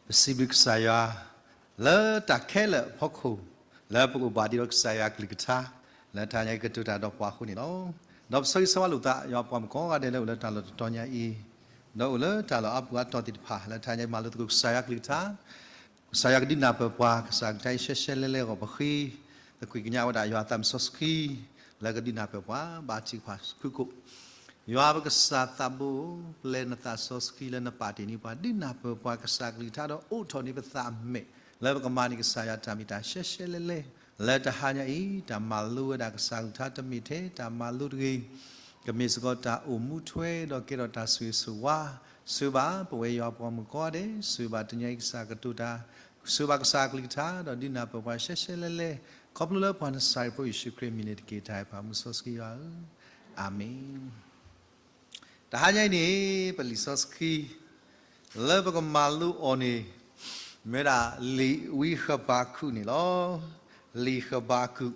ပစံးဘျုးကစၢ်ယွၤ လၢတၢ်ခဲလၢာ်အဖီခိၣ် လၢပကအိၣ်ဘၣ်ဒံးဒီးကစၢ်ယွၤကလုၢ်ကထါ လၢတဟါညါအံၤကတိၤတၢ်ဒီးပှၤအဃိန့ၣ်လီၤ. ဒီးပဆၢဂ့ၤဆၢဝါလိာ်သး ယွၤပှၤမုၣ်ကိးဂၤဒဲးလၢအိၣ်လၢတၢ်လီၢ်တတီၤညါအံၤ, ဒီးအိၣ်လၢတၢ်လီၢ်အါပူၤအါတီၢ်သ့ၣ်တဖၣ် လၢတဟါညါအံၤမၤလိသကိးကစၢ်ယွၤကလုၢ်ကထါ ကစၢ်ယွၤကဒုးနၢ်ပၢၢ်ပှၤ ကစၢ်ကလုၢ်ကထါအံၤရှဲရှဲလဲလဲအဂီၢ် ပဃ့သကွံာ်ကညးဝဲဒၣ်ယွၤအသးမုၢ်စီဆှံ လၢကဒုးနၢ်ပၢၢ်ပှၤ ဘါထုကဖၣ်ဖုၣ်ကိာ်. ယွၤပကစၢ်သးဘိ, ပျဲနသးစီဆှံလၢနပာ်တ့ၢ်န့ၢ်ပှၤ ဒုးနၢ်ပၢၢ်ပှၤကစၢ်ကလုၢ်ကထါဒီးအိးထီၣ်န့ၢ်ပသးမဲာ် လၢပကမၤန့ၢ်ကစၢ်ယွၤတၢ်မ့ၢ်တၢ်ရှဲရှဲလဲလဲ လၢတဟါညါအံၤ တၢ်မၤလိဝဲဒၣ်ကစၢ်ကလုၢ်ကထါတမ့ၢ်ထဲတၢ်မၤလိတဂ့ၤ ကမ့ၢ်စ့ၢ်ကီးတၢ်အိၣ်မူထွဲဒီးကဲထီၣ်တၢ်ဆိၣ်ဂ့ၤဆိၣ်ဝါ, ဆိၣ်ဂ့ၤဘၣ်ပဝဲယွၤပှၤမုၣ်ကိးဂၤဒဲး, ဆိၣ်ဂ့ၤဘၣ်တနံၤအံၤကစၢ်ကတိၤတၢ်, ဆိၣ်ဂ့ၤဘၣ်ကစၢ်ကလုၢ်ကထါ ဒီးဒုးနၢ်ပၢၢ်ပှၤရှဲရှဲလဲလဲ, ခီဖျိလၢပှၤနစၤရ့းဖိယ့ၣ်ၡူးခရံာ်အမံၤန့ၣ်တက့ၢ် တၢ်အဲၣ်ပှၤမုၢ်စီဆှံယွၤဧၢ, အၤမ့ၣ်. တဟါညါအံၤန့ၣ် ပလံာ်စီဆှံ လၢပကမၤလိအီၤန့ၣ် မ့ၢ်ဝဲဒၣ်လံာ်ဝံဃဘးကူာ်န့ၣ်လီၤ. လံာ်ဃဘးကူာ်,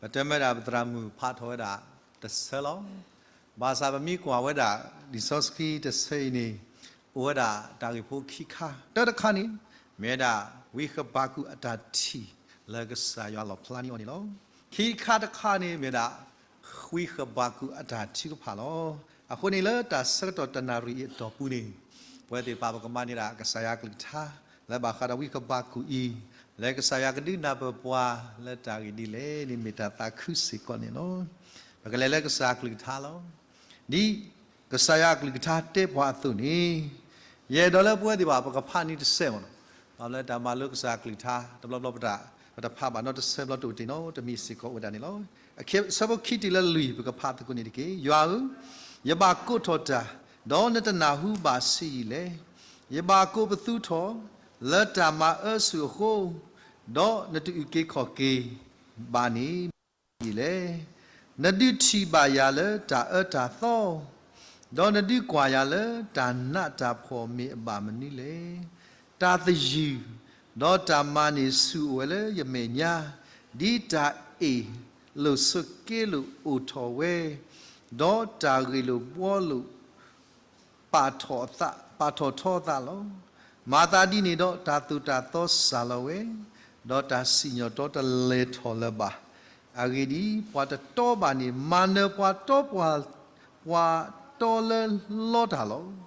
ပတဲမ့ၢ်ဒၣ်ပသရၣ်မုၣ်ဖးထီၣ်ဝဲဒၣ်တဆၢလီၤ. ဘၣ်ဆၣ်ပမ့ၢ်ကွၢ်ဝဲဒၣ် လံာ်စီဆှံတဆၢအံၤန့ၣ် အိၣ်ဝဲဒၣ်တၢ်ဂ့ၢ်ဖိခံခါ, တၢတခါန့ၣ် မ့ၢ်ဝဲဒၣ်ဝံဃဘးကူာ်အတၢ်ထံၣ်လၢကစၢ်ယွၤလီၣ်ဖျါန့ၢ်အီၤန့ၣ်လီၤ. ခံခါတခါန့ၣ် မ့ၢ်ဝဲဒၣ် ဝံဃဘးကူာ်အတၢ်ထုကဖၣ်လီၤ. အဃိန့ၣ်လၢတၢ်ဆၢကတီၢ်တနၣ်ရံၣ်အံၤအတီၢ်ပူၤန့ၣ် ပဝဲသ့ၣ်တဖၣ်ပကမၤန့ၢ်ဒၣ်ကစၢ်ယွၤကလုၢ်ကထါ လၢဘၣ်ဃးဒီးဝံဃဘးကူာ်အံၤ, လၢကစၢ်ယွၤကဒုးနၢ်ပၢၢ်ပှၤလၢတၢ်ဂ့ၢ်ဒ်လဲၣ်န့ၣ် မ့ၢ်တၢ်သးခုစ့ၢ်ကီးန့ၣ်လီၤ. ပကလဲၤလၢကစၢ်ကလုၢ်ကထါလီၤ. ဒ်ကစၢ်ယွၤကလုၢ်ကထါတဲပှၤအသိးန့ၣ်, ယအဲၣ်ဒိးလၢပဝဲသ့ၣ်တဖၣ် ပကဖးန့ၢ်တဆဲးမ့ၢ်နီၤ, ဘၣ်မနုၤလၢတၢ်မၤလိကစၢ်ကလုၢ်ကထါ တဘျီဘျီပတၢ် ပတဖးဘၣ်နီတဆၢဘျီတအိၣ်တ့ၢ်နီတမံၤစ့ၢ်ကီးအိၣ်ဝဲဒၣ်န့ၣ်လီၤ. အဆၢဖိခံတုၤလၢလွံၢ် ပကဖးသကိးန့ၣ်တက့ၢ်. ယွၤဧၢ, ယဘၣ်ကိးထီၣ်တၢ်, ဒီးနတနၢ်ဟူဘၣ်ဆံးယံာ်လဲၣ်. ယဘၣ်ကိးပသူထီၣ် လၢတၢ်မၤအၢဆူၣ်အဃိ, ဒီးနတအုၣ်က့ၤခီၣ်က့ၤဘၣ်န့ၣ် ယံာ်လဲၣ်. နဒုးထံၣ်ဘၣ်ယၤလၢတၢ်အၢတၢ်သီ, ဒီးနဒုးကွၢ်ယၤလၢတၢ်နးတၢ်ဖှီၣ်မ့ၢ်အဘၣ်မနုၤလဲၣ်. တၢ်သယုၢ်, ဒီးတၢ်မၤန့ၢ်ဆူၣ်အိၣ်ဝဲလၢယမဲာ်ညါ, ဒ်တၢ်အ့ၣ်လိာ်ဆိးက့လိာ်အိၣ်ထီၣ်ဝဲ, ဒီးတၢ်ဂ့ၢ်လိာ်ဘှီလိာ် ပာ်ထီၣ်ထီသးလီၤ. မၤသးဒ်န့ၣ်ဒီး တၢ်သိၣ်တၢ်သီစၢ်လီၤဝဲ, ဒီးတၢ်စံၣ်ညီၣ်တီတလဲၤထီၣ်လၢၤဘၣ်. အဂ့ၢ်ဒ်အံၤ, ပှၤတတီဘၣ်န့ၣ် မၤနၢၤပှၤတီပှၤ, ပှၤတီလၢလီတၢ်လီၤ.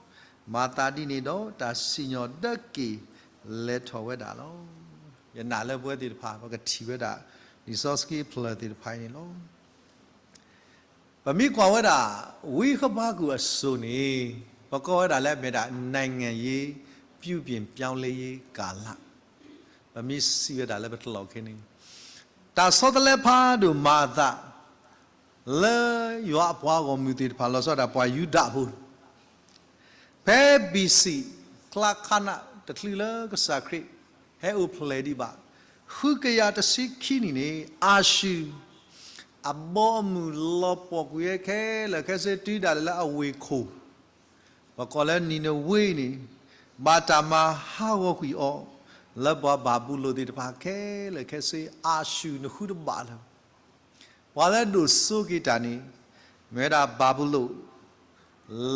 မၤသးဒ်န့ၣ်ဒီး တၢ်စံၣ်ညီၣ်ဒၢက့ၤလဲၤထီၣ်ဝဲဒၣ်လီၤ. ယနာ်လၢပဝဲသ့ၣ်တဖၣ် ပကထံၣ်ဝဲဒၣ် လံာ်စီဆှံဖျၢၣ်သ့ၣ်တဖၣ်အံၤန့ၣ်လီၤ. ပမ့ၢ်ကွၢ်ဝဲဒၣ် ဝံဃဘးကူာ်အစိၤန့ၣ် ပကိးဝဲဒၣ်လၢအမ့ၢ်ဒၣ် နိုင်ငံရေး ပြုပြင်ပြောင်းလဲရေးကာလ ပမ့ၢ်စံးဝဲဒၣ်လၢပတလီၢ်ခဲန့ၣ် တၢ်ဆီတလဲဖးဒိၣ်မၤအသး လၢယွၤအပှၤဂီၢ်မုၢ်သ့ၣ်တဖၣ် လီၤဆီဒၣ်ပှၤယူဒၤဖိ ဖဲ ဘီ စံး ကျါခါနး တချုးလၢကစၢ်ခရံာ် ဟဲအိၣ်ဖျဲၣ်ဒံးဘၣ် ဃုကယၤတဆံခံနံၣ်န့ၣ် အၤၡူၢ် အဘီအမုၢ်လီၤပှီၢ်ကွံာ်ဝဲခဲလၢာ်ခဲဆ့ တုၤဒၣ်လဲာ်လၢအဝ့ၢ်ခိၣ် ပကိးလၢနံၤနဝ့န့ၣ် ဘၣ်တၢ်မၤဟးဂီၤကွံာ်အီၤ လၢပှၤဘၤဘူလိၣ်သ့ၣ်တဖၣ်ခဲလၢာ်ခဲဆ့ အၤၡူၢ်နဃုတဘၣ်လၢၤ ပှၤလၢဒိၣ်စိက့ၤတၢ်န့ၣ် မ့ၢ်ဝဲဒၣ်ဘၤဘူလိၣ်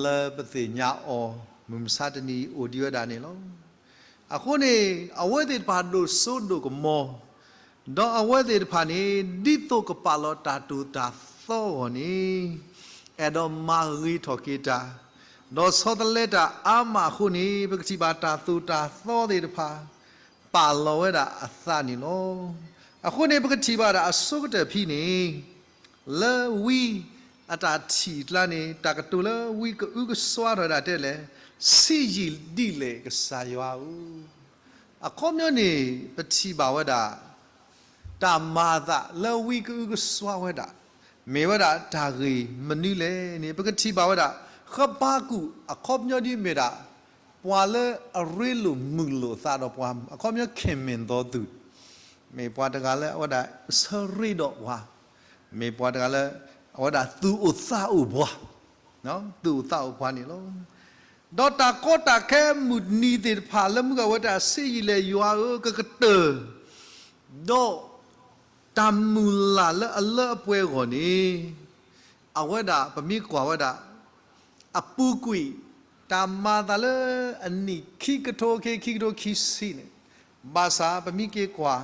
လၢပသ့ၣ်ညါအီၤ မုၢ်မဆါတနံၤအံၤအိၣ်ဒံးဝဲဒၣ်န့ၣ်လီၤ. အဃိန့ၣ် အဝဲသ့ၣ်တဖၣ်ဒိၣ်စိဒိၣ်ကမီၤ, ဒီးအဝဲသ့ၣ်တဖၣ်န့ၣ် ဒ်သိးကပာ်လီၤတၢ်သိၣ်တၢ်သီအဂီၢ်န့ၣ် အဲၣ်ဒိးမၤဂ့ၤထီၣ်က့ၤတၢ်, ဒီးဆီတလဲတၢ်အါမးအဃိန့ၣ် ပကထံၣ်ဘၣ်တၢ်သိၣ်တၢ်သီသ့ၣ်တဖၣ် ပာ်လီၤဝဲဒၣ်အသးန့ၣ်လီၤ. အဃိန့ၣ် ပကထံၣ်ဘၣ်ဒၣ်အဆိကတၢၢ်ဖဲန့ၣ် လၢဝံအတၢ်ထံၣ်အကျါန့ၣ် တၢ်ကတိၤလၢဝံကအုကစွါထီၣ်ဝဲဒၣ်တဲလဲၣ်, ဆံးယံာ်ဒ်လဲၣ်ကစၢ်ယွၤဧၢ. အခီပညီန့ၣ် ပထံၣ်ဘၣ်ဝဲဒၣ် တၢ်မၤအသးလၢဝံကအုကစွါဝဲဒၣ် မ့ၢ်ဝဲဒၣ်တၢ်ဂ့ၢ်မနုၤလဲၣ်န့ၣ် ပကထံၣ်ဘၣ်ဝဲဒၣ် ဃဘးကူာ်အခီပညီဒ်မ့ၢ်ဒၣ် ပှၤလၢအရ့လိာ်မုာ်လိာ်အသးဒီးပှၤ အခီပညီ ခင်မင်သောသူ မ့ၢ်ပှၤတဂၤလၢအဝဲဒၣ်ဆၢရ့ဒီးပှၤ, မ့ၢ်ပှၤတဂၤလၢ အဝဲဒၣ်သူၣ်အိၣ်သးအိၣ်ပှၤ, သူၣ်အိၣ်သးအိၣ်ပှၤန့ၣ်လီၤ. ဒီးတၢ်ကီတၢ်ခဲမုၢ်နံၤသ့ၣ်တဖၣ်လၢမုၢ်ဂၤဝဲတၢ်ဆံးယံာ်လဲၣ်ယွၤဧၢ ကကတၢၢ် ဒီးတၢ်မုၢ်လၢ်လၢအလၢအပှဲၤအဂီၢ်န့ၣ် အဝဲဒၣ်ပမ့ၢ်ကွၢ်ဝဲဒၣ် အပူၤကွံာ် တၢ်မၤအသးလၢအနံၣ်ခံကထိခံ ခံကထိခံဆံန့ၣ်, ဘၣ်ဆၣ်ပမ့ၢ်က့ၤကွၢ်,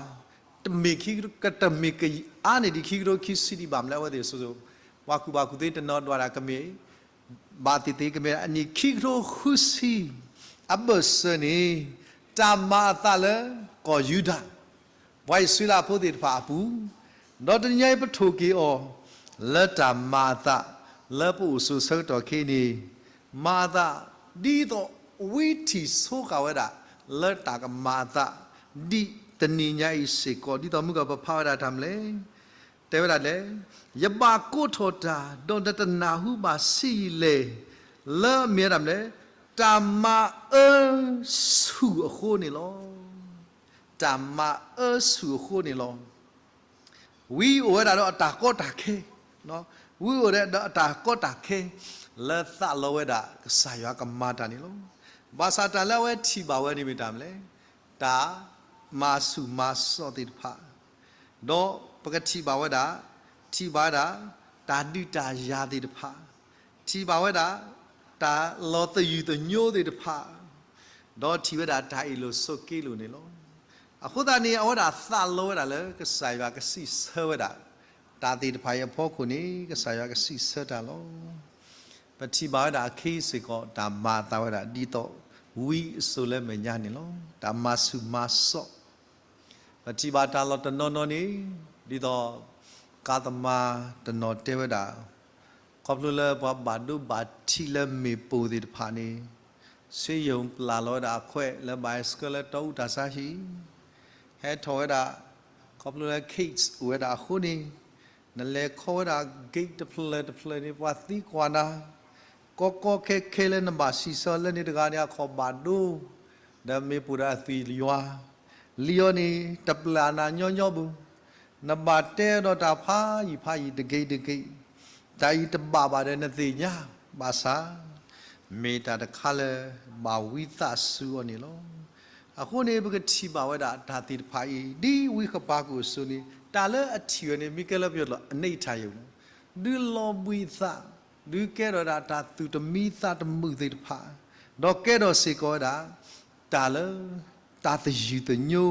တမ့ၢ်ခံကထိ ကတမ့ၢ်ကအါန့ၢ်ဒံး ခံကထိခံဆံဒံးဘၣ်မလဲၣ်. အဝဲသ့ၣ်စိၤစိၤ, ပှၤကူၣ်ဘၣ်ကူၣ်သ့တနီၤဒွးဒၣ်ကမ့ၢ်, ဘၣ်သ့ၣ်သ့ၣ်ကမ့ၢ် အနံၣ်ခံကထိဃုဆံ အဘၢၣ်စၢၤန့ၣ်, တၢ်မၤအသးလၢကီၢ်ယူဒၤ ပှၤအံၣ်စရ့လးဖိသ့ၣ်တဖၣ်အပူၤ, ဒီးတနံၤညါအံၤပထိၣ်က့ၤအီၤ, လၢတၢ်မၤအသး, လၢပအိၣ်ဆိးဆၢကတီၢ်ခဲအံၤန့ၣ်, မၤအသး, ဒ်သိးဝံထံၣ်ဆိဃာ်ဝဲဒၣ်, လၢတၢ်ကမၤအသး, ဒ်တနံၤညါအံၤစ့ၢ်ကီး ဒ်သိးမုၢ်ကီၢ်ပဖးဝဲဒၣ်တၢ်မနုၤလဲၣ်, တဲဝဲဒၣ်လဲၣ်, ယဘၣ်ကိးထီၣ်တၢ်, ဒီးနတနၢ်ဟူဘၣ်ဆံးယံာ်လဲၣ်, လၢအမ့ၢ်ဝဲဒၣ်မနုၤလဲၣ်, တၢ်မၤအၢဆူၣ်အဃိန့ၣ်လီၤ. တၢ်မၤအၢဆူၣ်အဃိန့ၣ်လီၤ. ဝံအိၣ်ဝဲဒၣ်ဒီးအတၢ်ကီတၢ်ခဲ, ဝံအိၣ်ဝဲဒၣ်ဒီးအတၢ်ကီတၢ်ခဲ, လၢသးလီဝဲဒၣ်ကစၢ်ယွၤကမၤတၢ်န့ၣ်လီၤ. ဘၣ်ဆၣ်တၢ်လၢအဝဲထံၣ်ဘၣ်ဝဲန့ၣ်မ့ၢ်တၢ်မနုၤလဲၣ်, တၢ်မၤဆူၣ်မၤစီၣ်သ့ၣ်တဖၣ်, ဒီးပကထံၣ်ဘၣ်ဝဲဒၣ်, ထံၣ်ဘၣ်ဝဲဒၣ်, တၢ်ဒုးတၢ်ယၤသ့ၣ်တဖၣ်, ထံၣ်ဘၣ်ဝဲဒၣ်, တၢ်လီၤသယုၢ်သညိသ့ၣ်တဖၣ်, ဒီးထံၣ်ဝဲဒၣ်တၢ်အ့ၣ်လိာ်ဆိးက့လိာ်န့ၣ်လီၤ. အဃိသတးန့ၣ် အဝဲဒၣ်သးလီဝဲဒၣ်လၢကစၢ်ယွၤကစံးဆၢဝဲဒၣ်, တၢ်သ့ၣ်တဖၣ်အံၤအဖီခိၣ်န့ၣ် ကစၢ်ယွၤကစံးဆၢတၢ်လီၤ. ပထံၣ်ဘၣ်ဝဲဒၣ်အခံစ့ၢ်ကီး တၢ်မၤအသးဝဲဒၣ်ဒ်သိးဝံအစိၤလၢမဲာ်ညါန့ၣ်လီၤ. တၢ်မၤဆူၣ်မၤစီၣ် ပထံၣ်ဘၣ်တၢ်လီၢ်တနီၤနီၤန့ၣ်, ဒ်သိး, ကါသမါတနီၤတဲဝဲဒၣ်, ခီဖျိလၢပှၤဘၣ်ဒိဘၣ်ထံးလၢမ့ၣ်ပိၢ်သ့ၣ်တဖၣ်န့ၣ်, ဆေးရုံပျၢ်လီၤဝဲဒၣ်အခွဲးလၢဘၣ်ဟဲဆှၢလၢတီအူတၢ်ဆါဟံၣ်, ဟဲထီၣ်ဝဲဒၣ်, ခီဖျိလၢ case အိၣ်ဝဲဒၣ်အဃိန့ၣ်, နလဲၤခီဝဲဒၣ် gate တဖျၢၣ်တဖျၢၣ်န့ၣ် ပှၤသံကွၢ်နၤ, ကီကီခဲခဲလၢနဘၣ်စံးဆၢလၢန့ၣ်တဂၤန့ၣ် အခီၣ်ဘၣ်ဒိ, ဒီးမ့ၣ်ပိၢ်ဒီးအသွံၣ်ယွၤ, လံအီၤန့ၣ် တပျၢ်နၤညီညီပူၤ, နဘၣ်တဲဒီးတၢ်ဖးယံာ်ဖးယံာ်တက့ၢ်တက့ၢ်, တၢ်အံၤတဘၣ်ဘၣ်ဒီးနသ့ၣ်ညါ, ဘၣ်ဆၣ်, မ့ၢ်တၢ်တခါလၢဘၣ်ဝံသးစူၤအီၤန့ၣ်လီၤ. အဃိန့ၣ် ပကထံၣ်ဘၣ်ဝဲဒၣ်တၢ်သ့ၣ်တဖၣ်အံၤ ဒ်ဝံဃဘးကူာ်အစိၤန့ၣ် တၢ်လၢအထံၣ်ဝဲန့ၣ် မ့ၢ်ကဲလၢပယီၤလီၤ အနိဋ္ဌာရုံန့ၣ်လီၤ. ဒုးလီၤဘှံးသး, ဒုးကဲထီၣ်ဝဲဒၣ်တၢ်သူၣ်တမံသးတမုာ်သ့ၣ်တဖၣ်, ဒီးကဲထီၣ်စ့ၢ်ကီးဝဲဒၣ်, တၢ်လၢ, တၢ်သယုၢ်သညိ,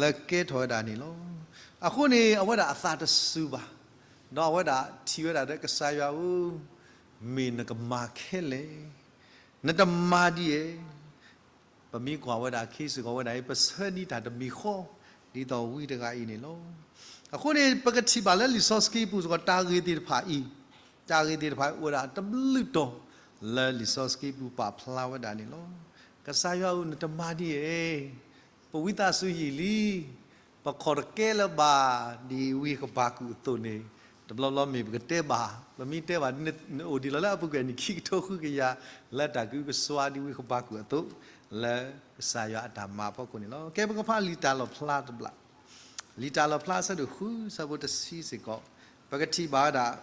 လၢကဲထီၣ်ဝဲဒၣ်န့ၣ်လီၤ. အဃိန့ၣ် အဝဲဒၣ်အသးတစူၤဘၣ်, ဒီးအဝဲဒၣ်ထံၣ်ဝဲဒၣ်ဒီးကစၢ်ယွၤဧၢ, မ့ၢ်နကမၤခဲလၢာ်, နတမၤဒ်အံၤ ပမ့ၢ်ကွၢ်ဝဲဒၣ်အခံစ့ၢ်ကီးဝဲဒၣ်အံၤ ပဆၢဒံးတၢ်တမံၤဃီ, ဒ်သိးဝံတဂၤအံၤန့ၣ်လီၤ. အဃိန့ၣ် ပကထံၣ်ဘၣ်လၢလံာ်စီဆှံပူၤစ့ၢ်ကီး တၢ်ဂ့ၢ်သ့ၣ်တဖၣ်အံၤ, တၢ်ဂ့ၢ်သ့ၣ်တဖၣ်အံၤအိၣ်ဝဲဒၣ်တဘျုးတီၤ လၢလံာ်စီဆှံပူၤပာ်ဖျါဝဲဒၣ်န့ၣ်လီၤ. ကစၢ်ယွၤဧၢ နတမၤဒ်အံၤ, ပဝံသးစူၤယံာ်လံ, ပခီၣ်တကဲလၢၤဘၣ်, ဒ်ဝံဃဘးကူာ်အသိးန့ၣ်, တဘျီဘျီမ့ၢ်ပကတဲဘၣ်, ပမ့ၢ်တဲဘၣ်, နအိၣ်ဒံးလီၤလၢအပူၤကွံာ်အနံၣ်ခံကထိဃုကယၤ, လၢတၢ်ကအုကစွါဒ်ဝံဃဘးကူာ်အသိး, လၢကစၢ်ယွၤအတၢ်မၤအဖီခိၣ်န့ၣ်လီၤ. ကဲ ပကဖးလံာ်တၢ်လီၣ်ဖျါတဘျီ, လံာ်တၢ်လီၣ်ဖျါအဆၢဒိၣ်ဃု အဆၢဖိတဆံစ့ၢ်ကီး, ပကထံၣ်ဘၣ်ဝဲဒၣ်,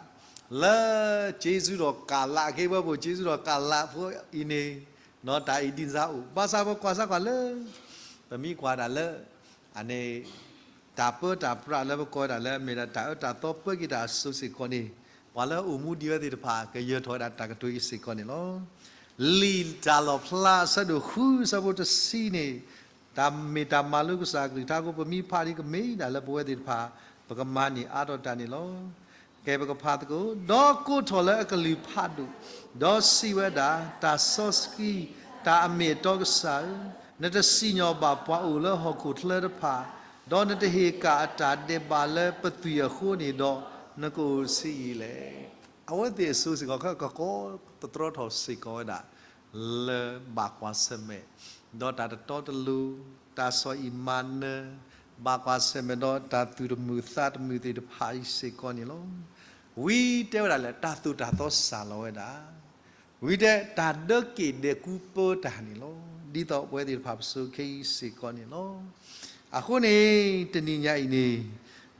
လၢ, က့ၤဆူဒီးကၤလး, အခ့အပှၤဖိ က့ၤဆူဒီးကၤလးဖိအံၤန့ၣ်, ဒီးတၢ်အံၤဒ်န့ၣ်အိၣ်, ဘၣ်ဆၣ်ပကွၢ်စၢ်ကွၢ်လၢ, ပမ့ၢ်ကွၢ်ဒၣ်လၢ, အန့ၣ် တၢ်ပၢတၢ်ပြးလၢပကိးဝဲဒၣ်လၢ မ့ၢ်ဒၣ်တၢ်အၢတၢ်သီပၢက့ၤတၢ်အစိၤစ့ၢ်ကီးန့ၣ်, ပှၤလၢအအိၣ်မူဒံးဝဲသ့ၣ်တဖၣ် ကယၢၤထီၣ်ဝဲဒၣ်တၢ်ကတိၤအံၤစ့ၢ်ကီးန့ၣ်လီၤ. လံာ်တၢ်လီၣ်ဖျါအဆၢဒိၣ်ဃု အဆၢဖိတဆံန့ၣ်, တၢ်မ့ၢ်တၢ်မၤလိကစၢ်အကလုၢ်ကထါအဃိ ပမ့ၢ်ဖးဒ်ကမ့ၢ်ဒၣ်လၢပဝဲသ့ၣ်တဖၣ်, ပကမၤန့ၢ်အါထီၣ်တၢ်န့ၣ်လီၤ. ကဲ ပကဖးသကိး, ဒီးကိးထီၣ်လၢအကလုၢ်ဖးဒိၣ်, ဒီးစံးဝဲဒၣ်, တၢ်စီဆှံ, တၢ်အမ့ၢ်အတီကစၢ်ဧၢ, နတစံၣ်ညီၣ်ဘၣ်ပှၤအိၣ်လၢဟီၣ်ခိၣ်ချၢတဖၣ်, ဒီးနတဟ့ၣ်ကၣ်အတၢ်ဒဲးဘးလၢပသွံၣ်အဃိန့ၣ်ဒီး, နကအိၣ်ဆံးယံာ်လဲၣ်. အဝဲသ့ၣ်အစိၤစ့ၢ်ကီး ကကီသတြီထီၣ်စ့ၢ်ကီးဝဲဒၣ် လၢဘၣ်ကွၢ်ဆၢၣ်မဲာ်, ဒီးတၢ်တတီတလိၤ, တၢ်ဆီၣ်အံၣ်မၤနၢၤ, ဘၣ်ကွၢ်ဆၢၣ်မဲာ်ဒီးတၢ်သူၣ်တမုာ်သးတမုာ်သ့ၣ်တဖၣ်အံၤစ့ၢ်ကီးန့ၣ်လီၤ. ဝံတဲဝဲဒၣ်လၢတၢ်သိၣ်တၢ်သီစၢ်လီၤဝဲဒၣ်, ဝံတဲတၢ်ဒၢက့ၣ်ဒဲးကူပၢတၢ်န့ၣ်လီၤ. ဒ်သိးပဝဲသ့ၣ်တဖၣ်ပစိၤခဲအံၤစ့ၢ်ကီးန့ၣ်လီၤ. အဃိန့ၣ် တနံၤညါအံၤန့ၣ်,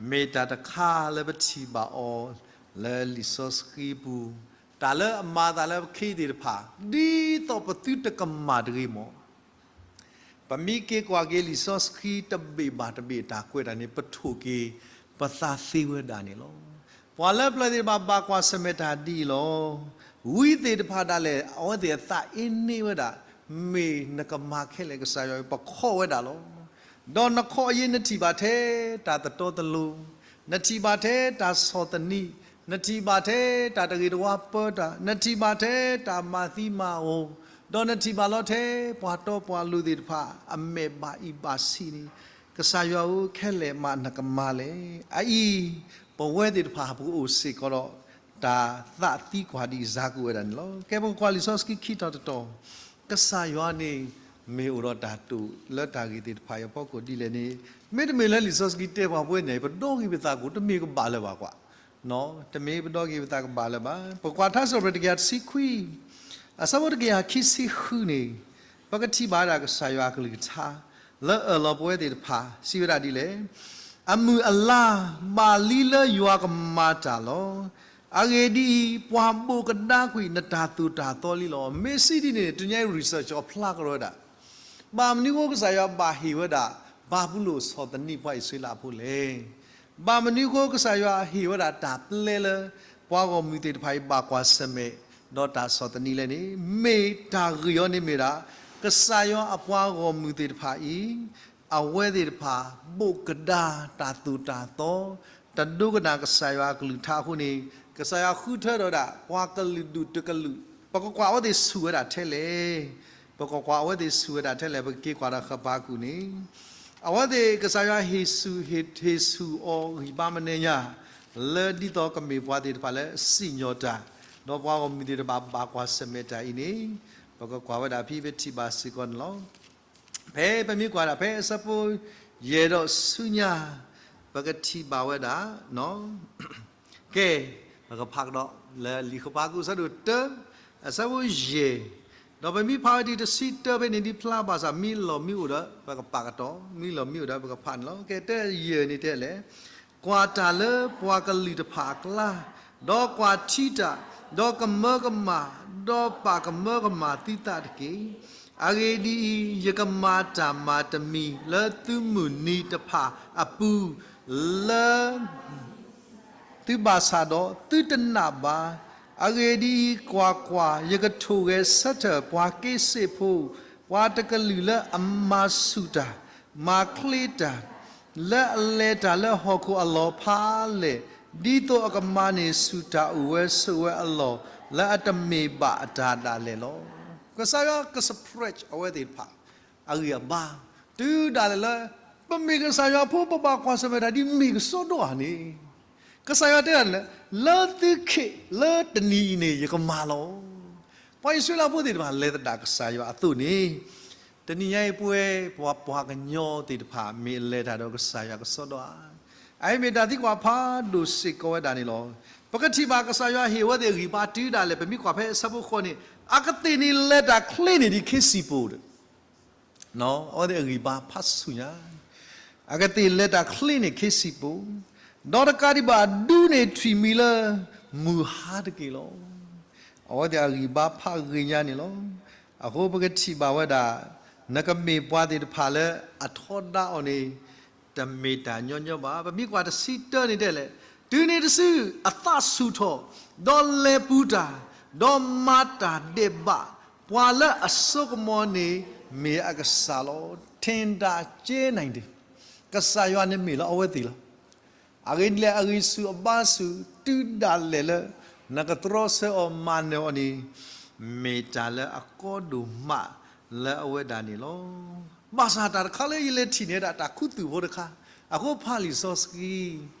မ့ၢ်တၢ်တခါလၢပထံၣ်ဘၣ်အီၤ လၢလံာ်စီဆှံပူၤ, တၢ်လၢအမၤအသးလၢပခ့သ့ၣ်တဖၣ်, ဒ်သိးပသုတကမၣ်တဂ့ၤမး ပမ့ၢ်က့ၤကွၢ်က့ၤလံာ်စီဆှံတဘ့ၣ်ဘၣ်တဘ့ၣ်တၢ်ကွဲးတၢ်န့ၣ် ပထိၣ်က့ၤပသးသ့ဝဲဒၣ်န့ၣ်လီၤ. ပှၤလၢပျၢၤသ့ၣ်တဖၣ်ဘၣ်ကွၢ်ဆၢၣ်မဲာ်တၢ်ဒ်အံၤလီၤ. ဝံသ့ၣ်တဖၣ်ဒၣ်လဲာ် အဝဲသ့ၣ်အသးအ့န့ၢ်ဝဲဒၣ်, မ့ၢ်နကမၤခဲလၢာ်ကစၢ်ယွၤ ပခီၣ်ဝဲဒၣ်လီၤ. ဒီးနခီၣ်အယ့ၢ်နထံၣ်ဘၣ်ထဲတၢ်သတီတလိၤ, နထံၣ်ဘၣ်ထဲတၢ်ဆီၣ်သနံး, နထံၣ်ဘၣ်ထဲတၢ်တဂ့ၤတဝါပၢတၢ်, နထံၣ်ဘၣ်ထဲတၢ်မၤသံမၤဝီၤ, ဒီးနထံၣ်ဘၣ်လီၤထဲပှၤတီပှၤလိၤသ့ၣ်တဖၣ် အမဲာ်ဘၣ်အံၤဘၣ်ဆံးန့ၣ်, ကစၢ်ယွၤဧၢ ခဲလၢာ်မးနကမၤလဲၣ်. အအံၤ ပဝဲသ့ၣ်တဖၣ်ပကအိၣ်စ့ၢ်ကီးဒီး တၢ်သးသံကွၢ်ဒ်အံၤစ့ၢ်ကီးဝဲဒၣ်န့ၣ်လီၤ. ကဲ ပကကွၢ်လံာ်စီဆှံခံတီၤတတီၤ, ကစၢ်ယွၤန့ၣ် မ့ၢ်အိၣ်ဒီးတၢ်တိာ်လၢတၢ်ဂ့ၢ်သ့ၣ်တဖၣ်အံၤအဖီခိၣ်ဒ်လဲၣ်န့ၣ်, မ့တမ့ၢ်လၢလံာ်စီဆှံတဲပှၤပဝဲန့ၣ် ပဒီဂ့ၤပသးကအိၣ် တမ့ၢ်ကဘၣ်လၢၤဘၣ်ကွၢ်, တမ့ၢ်ပဒီဂ့ၤပသးကဘၣ်လၢၤဘၣ်. ပကွၢ်ထါစံးပတြၢၤတကယၤတဆံခွံ အဆၢဖိတကယၤခံဆံဃုန့ၣ်, ပကထံၣ်ဘၣ်ဝဲဒၣ်ကစၢ်ယွၤအကလုၢ်ကထါ လၢအၢၣ်လီၤပဝဲသ့ၣ်တဖၣ် စံးဝဲဒၣ်ဒ်လဲၣ်, အမုၢ်အလါဘၣ်လံလၢယွၤကမၤတၢ်လီၤ. အဂ့ၢ်ဒ်အံၤ, ပှၤဘိၣ်ကဒါကွံာ်နတၢ်သိၣ်တၢ်သီလံလီၤ. မ့ၢ်စံးဒ်န့ၣ်န့ၣ် တနံၤအံၤ research အီၤဖျါကရီဝဲဒၣ် ဘၣ်မနုၤအဃိကစၢ်ယွၤဘၣ်ဟ့ၣ်ဝဲဒၣ် ဘၤဘူလိၣ်ဆီၣ်သနံးပှၤအံၣ်စရ့လးဖိလဲၣ်. ဘၣ်မနုၤအဃိကစၢ်ယွၤဟ့ၣ်ဝဲဒၣ်တၢ်ပျဲလၢ ပှၤဂီၢ်မုၢ်သ့ၣ်တဖၣ်အံၤဘၣ်ကွၢ်ဆၢၣ်မဲာ် ဒီးတၢ်ဆီၣ်သနံးလဲၣ်န့ၣ်, မ့ၢ်တၢ်ဂ့ၢ်အီၤန့ၣ်မ့ၢ်ဒၣ် ကစၢ်ယွၤအပှၤဂီၢ်မုၢ်သ့ၣ်တဖၣ်အံၤ အဝဲသ့ၣ်တဖၣ် ဘိၣ်ကဒါတၢ်သိၣ်တၢ်သီ, တဒိကနၣ်ကစၢ်ယွၤအကလုၢ်ကထါအဃိန့ၣ်, ကစၢ်ယွၤဃုထၢဒီးဒၣ် ပှၤကလုာ်ဒူၣ်တကလုာ်, ပကကွၢ်အဝဲသ့ၣ်ဆူၣ်ဝဲဒၣ်ထဲလဲၣ်. ပကကွၢ်အဝဲသ့ၣ်ဆူၣ်ဝဲဒၣ်ထဲလဲၣ်, ပကက့ၤကွၢ်ဒီးဃပၤကူာ်န့ၣ်, အဝဲသ့ၣ်ကစၢ်ယွၤဟ့ၣ်ဆူၣ်, ဟ့ၣ်ဆူၣ်အီၤဂံၢ်ဘါမနံၤညါ, လၢဒ်သိးကမ့ၢ်ပှၤသ့ၣ်တဖၣ်လၢစံၣ်ညီၣ်တၢ်, ဒီးပှၤဂီၢ်မုၢ်သ့ၣ်တဖၣ်ဘၣ်ကွၢ်ဆၢၣ်မဲာ်တၢ်အံၤန့ၣ်, ပကကွၢ်ဝဲဒၣ်ဖဲပထံၣ်ဘၣ်စ့ၢ်ကီးန့ၣ်လီၤ. ဖဲပမ့ၢ်ကွၢ်ဒၣ်ဖဲအဆၢဖိယဲၢ်ဒီးဆူညါ, ပကထံၣ်ဘၣ်ဝဲဒၣ်, ကဲ, ပကဖးကဒီးလၢလံာ်ဃပၤကူာ်အဆၢဒိၣ်တၢ, အဆၢဖိယဲၢ်, ဒီးပမ့ၢ်ဖးဝဲဒၣ်တဆံတၢဖဲန့ၣ်ဒ်ဖျါဘၣ်ဆၣ် မ့ၢ်လီၢ်မ့ၢ်အိၣ်ဒီး ပကပာ်ကတီၢ်, မ့ၢ်လီၢ်မ့ၢ်အိၣ်ဒီးပကဖးန့ၣ်လီၤ. ကဲ တၢယဲၢ်န့ၣ်တဲလဲၣ်, ကွၢ်တၢ်လၢပှၤကလုာ်တဖၣ်အကျါ, ဒီးကွၢ်ထံတၢ်, ဒီးကမၢကမၣ်, ဒီးပာ်ကမၢကမၣ်သုသးတက့ၢ်. အဂ့ၢ်ဒ်အံၤ, ယကမၤတၢ်မၤတမံၤလၢသုမုၢ်နံၤတဖၣ်အပူၤ လၢ သုဘၣ်ဆၣ်ဒီးသုတနာ်ဘၣ်. အဂ့ၢ်ဒ်အံၤ, ကွၢ်ကွၢ်, ယကထိၣ်ဂဲၤဆၢထၢၣ်ပှၤက့စ့ၣ်ဖိ, ပှၤတကလုာ်လၢအမၤဆူၣ်တၢ်, မၤချ့တၢ်, လၢအလဲၤတၢ်လၢဟီၣ်ခိၣ်အလီၢ်ဖးလဲၢ်, ဒ်သိးအကမၤန့ၢ်ဆူၣ်တၢ်အိၣ်ဝဲဆိးဝဲအလီၢ် လၢအတမ့ၢ်ဘၣ်အတၢ်ဒၣ်လဲာ်လီၤ. ကစၢ်ယွၤက suppress အဝဲသ့ၣ်တဖၣ် အဂံၢ်အဘါ, တုၤဒၣ်လဲာ်လၢ ပမ့ၢ်ကစၢ်ယွၤဖိ ပဘၣ်ကွၢ်ဆၢၣ်မဲာ်တၢ်ဒ်မ့ၢ်ကစီဒီဧါန့ၣ်, ကစၢ်ယွၤတဲဒၣ်လဲၣ်, လၢသုခ့လၢတနံၤအံၤန့ၣ် ယကမၤလီၤ. ပှၤအံၣ်စရ့လးဖိသ့ၣ်တဖၣ်လဲၤသဒၣ်ကစၢ်ယွၤအသိးန့ၣ်, တနံၤညါအံၤပဝဲ ပှၤပှၤကညီသ့ၣ်တဖၣ် မ့ၢ်အလဲၤတၢ်ဒီးကစၢ်ယွၤကစီဒီဧါ. အအံၤမ့ၢ်တၢ်သံကွၢ်ဖးဒိၣ်စ့ၢ်ကီးဝဲဒၣ်န့ၣ်လီၤ. ပကထံၣ်ဘၣ်ကစၢ်ယွၤဟ့ၣ်ဝဲသ့ၣ်အဂံၢ်ဘါတုၤဒၣ်လဲာ် ပမ့ၢ်ကွၢ်ဖဲအဆၢဖိဃိးန့ၣ်, အကသ့ၣ်န့ၣ်လဲၤတၢ်ချ့န့ၢ်ဒံးခ့စံၣ်ပိၤဒီး အဝဲသ့ၣ်အဂံၢ်ဘါဖးဆူၣ်ညါ, အကသ့ၣ်လဲၤတၢ်ချ့န့ၢ်ခ့စံၣ်ပိၤ, ဒီးတကးဒံးဘၣ်ဒူန့ၢ်ထွံၣ်မံၤလၢမုၢ်ဟါတက့ၢ်လီၤ. အဝဲသ့ၣ်အဂံၢ်ဘါဖးဂ့ၤညါန့ၣ်လီၤ. အဃိပကထံၣ်ဘၣ်ဝဲဒၣ်, နကမ့ၢ်ပှၤသ့ၣ်တဖၣ်လၢအထီဒါအီၤန့ၣ် တမ့ၢ်တၢ်ညီညီဘၣ်. ပမ့ၢ်ကွၢ်တဆံတၢန့ၣ်တဲလဲၣ်, တုၤန့ၣ်တစုအသးဆူၣ်ထီၣ်, ဒီးလဲၤပူၤတၢ်, ဒီးမၤတၢ်ဒဲးဘး, ပှၤလၢအစိကမီၤန့ၣ် မ့ၢ်အကစၢ်လီၤ. ထင်တၢ်ကဲနံၤဒဲး, ကစၢ်ယွၤန့ၣ်မ့ၢ်လၢအဝဲသ့ၣ်လီၤ. အဂ့ၢ်ဒ်လဲၣ် အဂံၢ်ဆူၣ်အဘါဆူၣ် တုၤဒၣ်လဲာ်လၢ နကတြီဆၢအီၤမၤနၢၤအီၤန့ၣ် မ့ၢ်တၢ်လၢအကီဒိၣ်မးလၢအဝဲဒၣ်န့ၣ်လီၤ. ဘၣ်ဆၣ်တၢ်တခါလၢယလဲၤထံၣ်န့ၢ်ဒၣ်တၢ်ခူသူၣ်ဖိတခါ, အဃိဖးလံာ်စီဆှံ,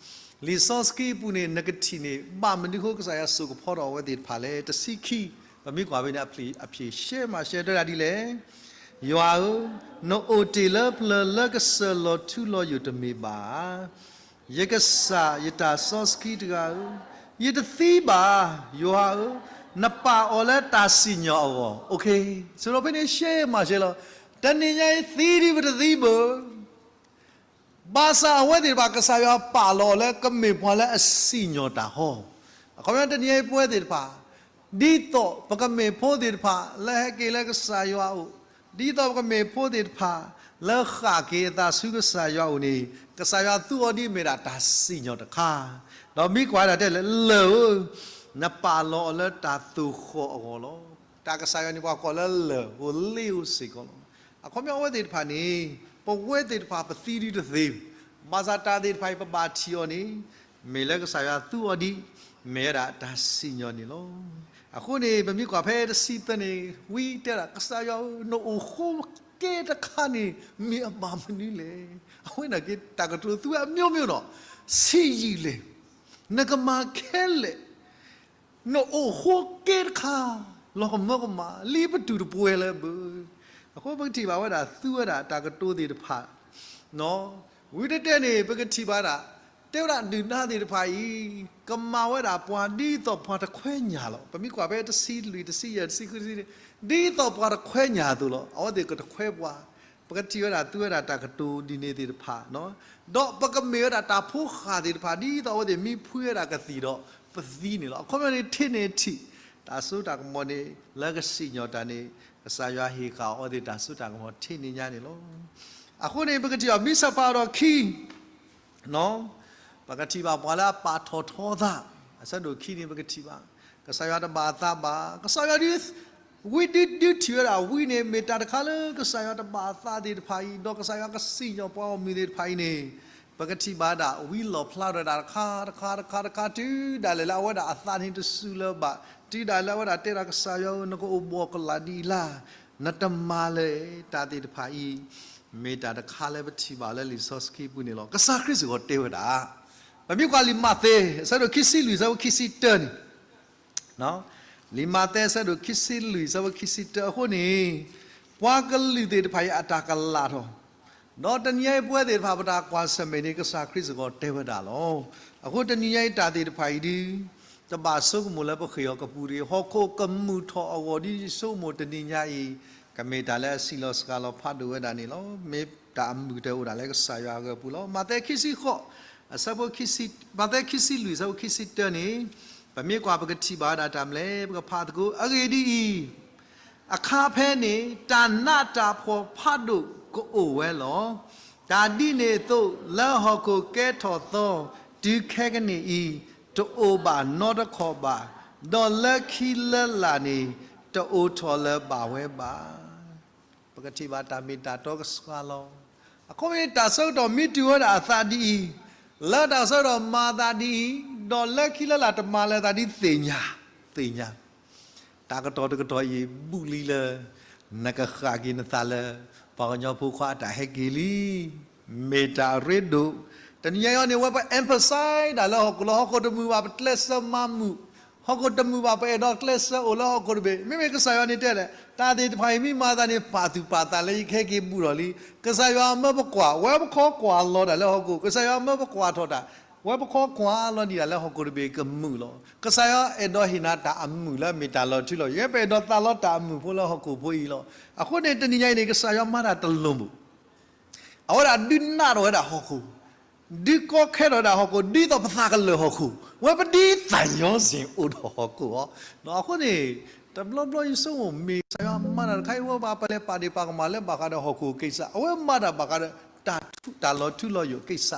လံာ်စီဆှံအပူၤန့ၣ် နကထံၣ်န့ၢ် ဘၣ်မနုၤအဃိကစၢ်ယွၤစိာ်ကဖီထီၣ်အဝဲသ့ၣ်တဖၣ်လဲၣ်. တဆံခံ, ပမ့ၢ်ကွၢ်ဖဲန့ၣ် အဖျၢၣ်, အဖျၢၣ်ရှဲမၤရှဲတဲဒၣ်ဒ်လဲၣ်, ယွၤဧၢ, နအိၣ်တ့ၢ်လၢပျၢၤလၢကစၢၢ်လီၤထူလီၤယိာ်တမ့ၢ်ဘၣ်ဧါ. ယကစၢ်ယတၢ်စီဆှံတဂၤဧၢ, ယတသံဘၣ်, ယွၤဧၢ, နပာ်အီၤလၢတၢ်စံၣ်ညီၣ်အဂီၢ်. အိၣ်ခ့, ဆိးဒီးဖဲန့ၣ်ရှဲမၤရှဲလီၤ. တနံၤညါအံၤသံဒံးပတသံဘၣ်. ဘၣ်ဆၣ်အဝဲသ့ၣ်တဖၣ် ကစၢ်ယွၤပာ်လီၤအီၤလၢကမ့ၢ်ပှၤလၢအစံၣ်ညီၣ်တၢ်ဟီ, အခီပညီတနံၤညါအံၤပဝဲသ့ၣ်တဖၣ် ဒ်သိးပကမ့ၢ်ဖိသ့ၣ်တဖၣ်လၢဟဲက့ၤလၢကစၢ်ယွၤအအိၣ်, ဒ်သိးပကမ့ၢ်ဖိသ့ၣ်တဖၣ်လၢဃၣ်က့ၤအသးဆူကစၢ်ယွၤအအိၣ်န့ၣ်, ကစၢ်ယွၤသူအီၤဒ်မ့ၢ်ဒၣ်တၢ်စံၣ်ညီၣ်တခါ, ဒီးမ့ၢ်ကွၢ်ဒၣ်တဲလဲၣ်, လၢၢ်ဧၢ, နပာ်လီၤအီၤလၢတၢ်သိၣ်ဃီၣ်အဂီၢ်လီၤ. တၢ်ကစၢ်ယွၤန့ၣ် ပှၤကိးလၢလၢၢ်ဧိၤလ့ဧိၤစ့ၢ်ကီးလီၤ. အခီပညီအဝဲသ့ၣ်တဖၣ်န့ၣ် ပဝဲသ့ၣ်တဖၣ်ပသံဒုတသ့, ဘၣ်ဆၣ်တၢ်သ့ၣ်တဖၣ်အံၤ ပဘၣ်ထံၣ်အီၤန့ၣ် မ့ၢ်လၢကစၢ်ယွၤသူအီၤဒ် မ့ၢ်ဝဲဒၣ်တၢ်စံၣ်ညီၣ်န့ၣ်လီၤ. အဃိန့ၣ် ပမ့ၢ်ကွၢ်ဖဲတဆံသၢန့ၣ် ဝံတဲဒၣ် ကစၢ်ယွၤဧၢ, နအိၣ်ဃိကဲတခါန့ၣ် မ့ၢ်အဘၣ်မနုၤလဲၣ်. အဝဲန့ၣ်က့ တၢ်ကတိၤသူဝဲအမျိုးမျိုးနီၤ, ဆံးယံာ်လဲၣ်, နကမၤခဲလၢာ်, နအိၣ်ဃိကဲတခါ လီၤကမၢကမၣ် လံပတူၢ်တပှဲၤလၢၤဘၣ်. အဃိပကထံၣ်ဘၣ်ဝဲဒၣ် သူဝဲဒၣ်တၢ်ကတိၤသ့ၣ်တဖၣ်, ဝံတတဲန့ၣ် ပကထံၣ်ဘၣ်ဒၣ် တဲဝဲဒၣ်ဒုၣ်ဒါသ့ၣ်တဖၣ်အံၤ ကမၤဝဲဒၣ်ပှၤဒ်သိးပှၤတခွဲညၣ်လီၤ. ပမ့ၢ်ကွၢ်ဖဲတဆံလွံၢ် တဆံယဲၢ် တဆံဃု တဆံန့ၣ် ဒ်သိးပှၤတခွဲညၣ်အသိးလီၤ. အဝဲသ့ၣ်ကတခွဲပှၤ, ပကထံၣ်ဝဲဒၣ်သူဝဲဒၣ်တၢ်ကတိၤဒ်န့ၣ်သ့ၣ်တဖၣ် ဒီးပကမ့ၢ်ဝဲဒၣ်တၢ်ဖိဃၢ်သ့ၣ်တဖၣ် ဒ်သိးအဝဲသ့ၣ်မ့ၢ်ဖှံဝဲဒၣ်ကသံၣ်ဒီး ပသံန့ၣ်လီၤ. အခီပညီန့ၣ် ထဲန့ၣ်ထံၣ် တၢ်စိတၢ်ကမီၤန့ၣ် လၢကစံၣ်ညီၣ်တၢ်န့ၣ် ကစၢ်ယွၤဟ့ၣ်ဃာ်အီၤသ့ၣ်တၢ်စိတၢ်ကမီၤထဲန့ၣ်ညါန့ၣ်လီၤ. အဃိန့ၣ် ပကထံၣ်အီၤ မံဆၢဖးဒီးခံ ပကထံၣ်ဘၣ်ပှၤလၢအပာ်ထီၣ်ထီသး, အဆၢဒိၣ်ခံန့ၣ် ပကထံၣ်ဘၣ် ကစၢ်ယွၤတဘၣ်အသးဘၣ်. ကစၢ်ယွၤဒ် ဝံဒ်ဒုးထံၣ်ဝဲဒၣ်ဝံန့ၣ် မ့ၢ်တၢ်တခါလၢကစၢ်ယွၤတဘၣ်အသးသ့ၣ်တဖၣ်အံၤ ဒီးကစၢ်ယွၤကစံၣ်ညီၣ်ပှၤဂီၢ်မုၢ်သ့ၣ်တဖၣ်အံၤန့ၣ် ပကထံၣ်ဘၣ်ဒၣ် ဝံလီၣ်ဖျါထီၣ်ဝဲဒၣ်တခါတခါတခါတခါ တုၤဒၣ်လဲာ်လၢအဝဲဒၣ်အသးန့ၣ်တစူၤလၢၤဘၣ်, တုၤဒၣ်လဲာ်လၢအဝဲဒၣ်တဲဒၣ် ကစၢ်ယွၤဧၢ နကအိၣ်ဘှီၣ်ကလာ်ဒ်အံၤလၢ်, နတမၤလၢၤ တၢ်သ့ၣ်တဖၣ်အံၤ မ့ၢ်တၢ်တခါလၢပထံၣ်ဘၣ်လၢလံာ်စီဆှံပူၤန့ၣ်လီၤ. ကစၢ်ခရံာ်စ့ၢ်ကီးတဲဝဲဒၣ်, ပမ့ၢ်ကွၢ်လံာ်မးသဲ အဆၢဒိၣ်ခံဆံလွံၢ် အဆၢဖိခံဆံတၢန့ၣ် လံာ်မးသဲ အဆၢဒိၣ်ခံဆံလွံၢ် အဆၢဖိခံဆံတၢ အဃိန့ၣ် ပှၤကလုာ်သ့ၣ်တဖၣ်အံၤအတၢ်ကလာ်ထီၣ်, ဒီးတနံၤညါအံၤပဝဲသ့ၣ်တဖၣ်ပတၢ်ကွၢ်ဆၢၣ်မဲာ်န့ၣ် ကစၢ်ခရံာ်စ့ၢ်ကီးတဲဝဲဒၣ်လီၤ. အဃိတနံၤညါအံၤတၢ်သ့ၣ်တဖၣ်အံၤဒုး တဘၣ်ဆိကမိၣ်လၢပဃ့ၢ်အီၤကပူၤတဂ့ၤ. ဟီၣ်ခိၣ်ကမုာ်ထီၣ်အဂီၢ်ဒ်ယဆိကမိၣ်တနံၤညါအံၤ ကမ့ၢ်တၢ်လၢအဆံးလီၤစှၤလီၤဖးဒိၣ်ဝဲဒၣ်န့ၣ်လီၤ. မ့ၢ်တၢ်အမုာ်တအိၣ်ဒၣ်လၢကစၢ်ယွၤအဂၢၢ်အပူၤလီၤ. မးသဲခံဆံဃိး အဆၢဖိခံဆံ, မးသဲခံဆံလွံၢ် အဆၢဖိခံဆံတၢန့ၣ် ပမ့ၢ်ကွၢ်ပကထံၣ်ဘၣ်ဝဲဒၣ်တၢ်မနုၤလဲၣ် ပကဖးသကိး အဂ့ၢ်ဒ်အံၤ, အခါဖဲန့ၣ် တၢ်နးတၢ်ဖှီၣ်ဖးဒိၣ်ကအိၣ်ဝဲလီၤ. တၢ်ဒ်န့ၣ်အသိး လၢဟီၣ်ခိၣ်ကဲထီၣ်သီ တုၤခဲကနံၣ်အံၤ တအိၣ်ဘၣ်နီတခီၣ်ဘၣ်, ဒီးလၢခံလၢလာ်န့ၣ် တအိၣ်ထီၣ်လၢၤဘၣ်ဝဲဘၣ်. ပကထံၣ်ဘၣ်တၢ်မ့ၢ်တၢ်တီကဆှါလီၤ. အဃိန့ၣ် တၢ်ဆၢကတီၢ်မ့ၢ်တုၤဝဲဒၣ်အသးဒ်အံၤ, လၢတၢ်ဆၢကတီၢ်မၤအသးဒ်အံၤ, ဒီးလၢခံလၢလာ်တမၤလၢၤအသးဒ်သ့ၣ်ညါ, သ့ၣ်ညါ တၢ်ကတီၢ်တကတီၢ်အံၤ ဘူးလံလၢ နကဃၣ်က့ၤနသးလၢ ပှၤကညီဖိခွါအတၢ်ဟဲက့ၤလံ. မ့ၢ်တၢ်အရ့ဒိၣ်, တနံၤညါအံၤန့ၣ် အဝဲပ emphasize ဒၣ်လၢဟီၣ်ခိၣ်လီၤ. ဟီၣ်ခိၣ်တမုာ်ဘၣ် ပကျဲးစၢးမၤမုာ်, ဟီၣ်ခိၣ်တမုာ်ဘၣ် ပအဲၣ်ဒိးကျဲးစၢးအိၣ်လၢဟီၣ်ခိၣ်တဘ့ၣ်. မ့မ့ၢ်ကစၢ်ယွၤန့ၣ်တဲဒၣ် တၢ်သ့ၣ်တဖၣ်အံၤမ့ၢ်မၤအသးန့ၣ် ပာ်သူၣ်ပာ်သးလၢယကဟဲက့ၤဘူးထီၣ်လံ. ကစၢ်ယွၤအမၢပကွၢ်, ဝဲပခီကွၢ်လီၤဒၣ်လၢဟီၣ်ခိၣ်, ကစၢ်ယွၤအမၢပကွၢ်ထီၣ်တၢ် ဝဲပခီကွၢ်လီၤဒံးဒၣ်လၢဟီၣ်ခိၣ်တဘ့ၣ်ကမုာ်လီၤ. ကစၢ်ယွၤအဲၣ်ဒိးဟ့ၣ်နၤတၢ်အမုာ်လၢအမ့ၢ်တၢ်လီၤထူလီၤယိာ်, ပအဲၣ်ဒိးသးလီတၢ်အမုာ်ဖိလၢဟီၣ်ခိၣ်ဖိအံၤလီၤ. အဃိန့ၣ် တနံၤညါအံၤန့ၣ် ကစၢ်ယွၤမၤတၢ်တလိၤဘူး, အဝဲဒၣ်ဒုးနးထီၣ်ဝဲဒၣ်ဟီၣ်ခိၣ်, ဒုးကီခဲထီၣ်ဝဲဒၣ်ဟီၣ်ခိၣ် ဒ်သိးပသးကလၢာ်ဟီၣ်ခိၣ်, ဝဲပဒ်သးညီစ့ၢ်အိၣ်ဒီးဟီၣ်ခိၣ်အီၤ. အဃိန့ၣ် တဘျီဘျီယဆိကမိၣ် မ့ၢ်ကစၢ်ယွၤမၤတၢ်တခါအံၤ ဝဲပှၤပလဲၤပာ်ဒ့ၣ်ပာ်ကမၣ်လၢဘၣ်ဃးဒီးဟီၣ်ခိၣ်ကိစ္စ, အဝဲမၤတၢ်ဘၣ်ဃးဒီး တၢ်ထူးတၢ်လီၤထူလီၤယိာ်ကိစ္စ.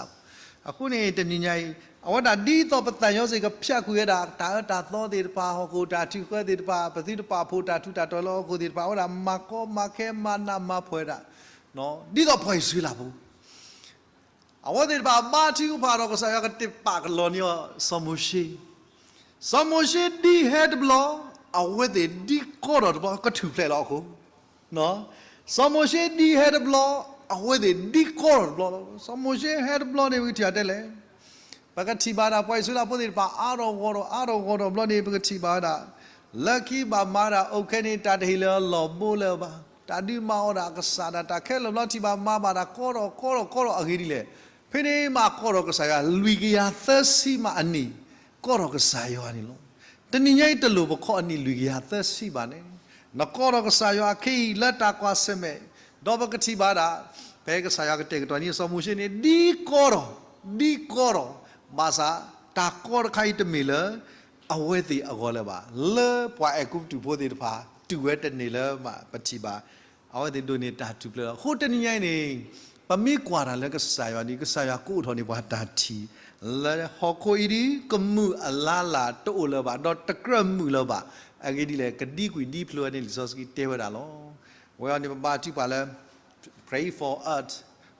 အဃိန့ၣ် တနံၤညါအံၤ အဝဲဒၣ်ဒ်သိးပသးညီစ့ၢ်ကီး ဖၠးကွံာ်ဝဲဒၣ် တၢ်အၢတၢ်သီသ့ၣ်တဖၣ်, ဟီၣ်ခိၣ်တၢ်ထုးဃၢသ့ၣ်တဖၣ်, ပသုတပာ်ဖှိၣ်တၢ်ထူးတၢ်တီၤလၢဟီၣ်ခိၣ်သ့ၣ်တဖၣ်, အဝဲဒၣ်မၤကီမၤခဲမၤနးမၤဖှီၣ်ဝဲဒၣ် ဒ်သိးပှၤအံၣ်စရ့လးဖိ အဝဲသ့ၣ်တဖၣ်ဘါထုကဖၣ်ဒီး ကစၢ်ယွၤကတဲာ်ပာ်ကလီန့ၢ်အီၤ စီၤမိၤၡ့, စီၤမိၤၡ့ဒ်ဟဲတဘျီ, အဝဲသ့ၣ်ဒ်ကီထီၣ်တဘျီ ကထူၣ်ဖျဲးလီၤအဃိ, စီၤမိၤၡ့ဒ်ဟဲတဘျီ, အဝဲသ့ၣ်ဒ်ကီထီၣ်တဘျီလီၤ. စီၤမိၤၡ့ဟဲတဘျီန့ၣ် ပကထံၣ်ဘၣ်တဲလဲၣ် ပကထံၣ်ဘၣ်ဒၣ် ပှၤအံၣ်စရ့လးဖိသ့ၣ်တဖၣ် အါထီၣ်ဂီၢ်ထီၣ် အါထီၣ်ဂီၢ်ထီၣ်ဘျီန့ၣ် ပကထံၣ်ဘၣ်ဝဲဒၣ် လၢခံဘၣ်မၤဒၣ် အိၣ်ခဲန့ၣ် တၢ်တဟ့ၣ်လၢအလီၢ်ဘိလၢၤဘၣ်. တၢ်ဒုးမၤအီၣ်ဒၣ်အကစၢ်ဒၣ် တၢ်ခဲလၢာ်ဘျီထံၣ်ဘၣ်မၤဘၣ်ဒၣ် ကီထီၣ်ကီထီၣ်ကီထီၣ်အဂ့ၢ်ဒ်လဲၣ်. ဖဲန့ၣ်မးကီထီၣ်ကစၢ်ယွၤ လွံၢ်ကယၤသၢဆံမးအနံၣ် ကီထီၣ်ကစၢ်ယွၤန့ၣ်လီၤ. တနံၤညါအံၤတလိၣ်ပခီအနံၣ်လွံၢ်ကယၤသၢဆံဘၣ်န့ၣ်, နကီထီၣ်ကစၢ်ယွၤအခံအံၤလၢတၢ်ကွၢ်ဆၢၣ်မဲာ်, ဒီးပကထံၣ်ဘၣ်ဒၣ် ဖဲကစၢ်ယွၤကတဲာ်ကတီၤန့ၢ်စီၤမိၤၡ့န့ၣ် ဒ်ကီထီၣ်, ဒ်ကီထီၣ်, ဘၣ်ဆၣ် တၢ်ကီတခါအံၤတမ့ၢ်လၢ အဝဲသ့ၣ်အဂီၢ်လၢၤဘၣ်. လၢပှၤအဲၤကူပတူးဖိသ့ၣ်တဖၣ် တုၤဝဲတန့ၢ်လၢၤဘၣ် ပထံၣ်ဘၣ် အဝဲသ့ၣ်ဒိးန့ၢ်တၢ်ထူၣ်ဖျဲးလီၤ. အဃိတနံၤညါအံၤန့ၣ် ပမ့ၢ်ကွၢ်တၢ်လၢကစၢ်ယွၤဒီး ကစၢ်ယွၤကအိၣ်ထီၣ်န့ၢ်ပှၤတၢ်ထံၣ် လၢဟီၣ်ခိၣ်အံၤဒ်ကမုာ်အလါလၢ်တအိၣ်လၢၤဘၣ် ဒီးတကြၢးမုာ်လၢၤဘၣ်. အဂ့ၢ်ဒ်လဲၣ် ကဒံကွံာ်ဒံဖျိဝဲန့ၣ် လံာ်စီဆှံတဲဝဲဒၣ်လီၤ. ဝဲအံၤန့ၣ် ပဘါထုကဖၣ်လၢ Pray for Earth,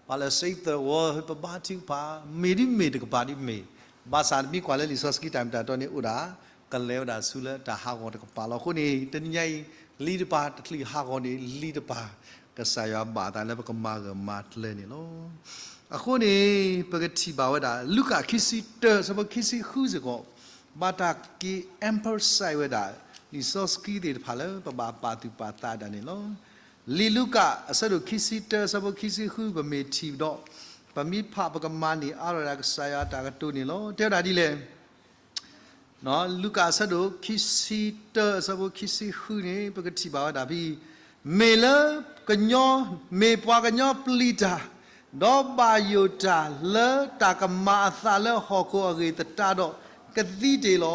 ပှၤလၢ Save the World ပဘါထုကဖၣ် မ့ၢ်ဒ်မ့ၢ်တကပၤဒ်မ့ၢ်, ဘၣ်ဆၣ်တမ့ၢ်ကွၢ်လၢလံာ်စီဆှံတၢ်မ့ၢ်တၢ်တီန့ၣ်အိၣ်ဒၣ် ကလဲၤဝဲဒၣ်ဆူလၢတၢ်ဟးဂီၤတကပၤလီၤ. အဃိန့ၣ် တနံၤညါအံၤ လံတပၤ တချုးဟးဂီၤန့ၣ် လံတပၤ ကစၢ်ယွၤဘၣ်အသးလၢပကမၤဂၢၢ်မၤကျၢၤန့ၣ်လီၤ. အဃိန့ၣ် ပကထံၣ်ဘၣ်ဝဲဒၣ် လူၤကၣ်ခံဆံတၢ အဆၢဖိခံဆံဃုစ့ၢ်ကီး ဘၣ်တၢ်က့ၤ emphasize ဝဲဒၣ် လံာ်စီဆှံသ့ၣ်တဖၣ်လၢပဘၣ်ပာ်သူၣ်ပာ်သးဒၣ်န့ၣ်လီၤ. လံာ်လူၤကၣ်အဆၢဒိၣ်ခံဆံတၢ အဆၢဖိခံဆံဃု ပမ့ၢ်ထံၣ်ဒီး ပမ့ၢ်ဖးပကမၤန့ၢ်အါထီၣ်ဝဲဒၣ်ကစၢ်ယွၤအတၢ်ကတိၤန့ၣ်လီၤ. တဲဝဲဒၣ်ဒ်လဲၣ် လူၤကၣ်အဆၢဒိၣ်ခံဆံတၢ အဆၢဖိခံဆံဃုန့ၣ် ပကထံၣ်ဘၣ်ဝဲဒၣ်ဖဲ မ့ၢ်လၢကညီ မ့ၢ်ပှၤကညီပျံၤတၢ် ဒီးဘၣ်ယိၣ်တၢ်လၢတၢ်ကမၤအသးလၢဟီၣ်ခိၣ်အဂ့ၢ်သတးဒီး ကသံတ့ၢ်လီၤ.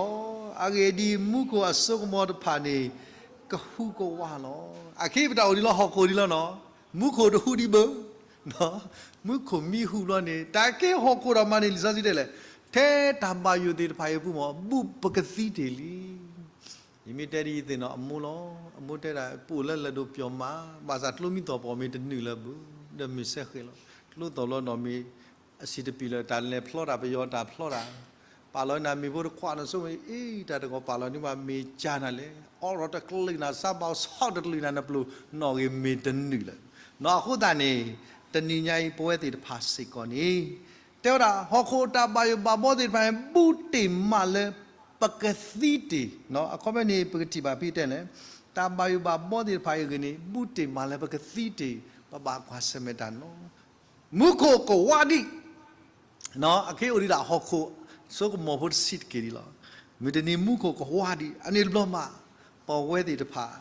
အဂ့ၢ်ဒ်အံၤ မူခိၣ်အစိကမီၤတဖၣ်န့ၣ် ကဟူးကဝးလီၤ. အခဲအံၤပတၢ်အိၣ်ဒံးလီၤ ဟီၣ်ခိၣ်ဒံးလီၤနီၤ, မူခိၣ်တဟူးဒံးဘၣ် မူခိၣ်မံဟူးဘျီန့ၣ် တၢ်က့ၤဟီၣ်ခိၣ်ဒီးမၤန့ၢ်လံာ်စီဆှံတဲလဲၣ်, ထဲတၢ်ဘၣ်ယိၣ်သ့ၣ်တဖၣ်အံၤအပူၤမ့ၢ် ဘူးပကသံတ့ၢ်လံ. ယမ့ၢ်တဲဒ်အံၤသ့ၣ်နီၤ အမိၢ်လီၤ, အမိၢ်တဲဒၣ် ပအိၣ်လၢလၢၢ်ဒိၣ်ပျီၤမး, ဘၣ်ဆၣ်ကျိမံသီၣ်ပှီၢ်မ့ၢ်တနုာ်လၢၤဘၣ်, ဒီးမ့ၢ်စဲဃဲးလီၤ. ကျိသီၣ်လီၤနီၢ်မ့ၢ် အဆံးတပံၤလၢတၢ်လဲၤဖျီတၢ်ပယီၤတၢ်ဖျီတၢ်, ပာ်လီၤနၤမ့ၢ်ဖိတခွးနီၢ်ဆိမ့ၢ် အ့ တၢ်တဂီၤပာ်လီၤန့ၢ်ဘၣ်မ့ၢ်ကၢ်နၤလဲၣ်, အိးထီၣ်တကလုာ်နၤ စးဘီဆီၣ်တကလုာ်နၤ နပျိၢ်နီၣ်ဂ့ၤမ့ၢ်တနုာ်လၢၤ. နီၢ်အဃိသတးန့ၣ် တနံၤညါအံၤ ပဝဲသ့ၣ်တဖၣ်စ့ၢ်ကီးန့ၣ် တဲဝဲဒၣ် ဟီၣ်ခိၣ်တၢ်ဘၣ်ယိၣ်ဘၣ်ဘီသ့ၣ်တဖၣ်န့ၣ် ဘူးတ့ၢ်မးလၢပကသံတ့ၢ်, အခီပညီန့ၣ် ပကထံၣ်ဘၣ်ဖဲတဲလဲၣ်, တၢ်ဘၣ်ယိၣ်ဘၣ်ဘီသ့ၣ်တဖၣ်အံၤအဂ့ၢ်န့ၣ် ဘူးတ့ၢ်မးလၢပကသံတ့ၢ်, ပဘၣ်ကွၢ်ဆၢၣ်မဲာ်တၢ်နီၤ မူခိၣ်ကဝါဒံး, အခဲအံၤအိၣ်ဒံးဒၣ်ဟီၣ်ခိၣ် စိကမီၤဖိတဆံးတက့ၢ်ဒံးလီၤ. မုၢ်တနံၤမူခိၣ်ကဝါဒံး အန့ၣ်တဘျီမး ပဝဲသ့ၣ်တဖၣ်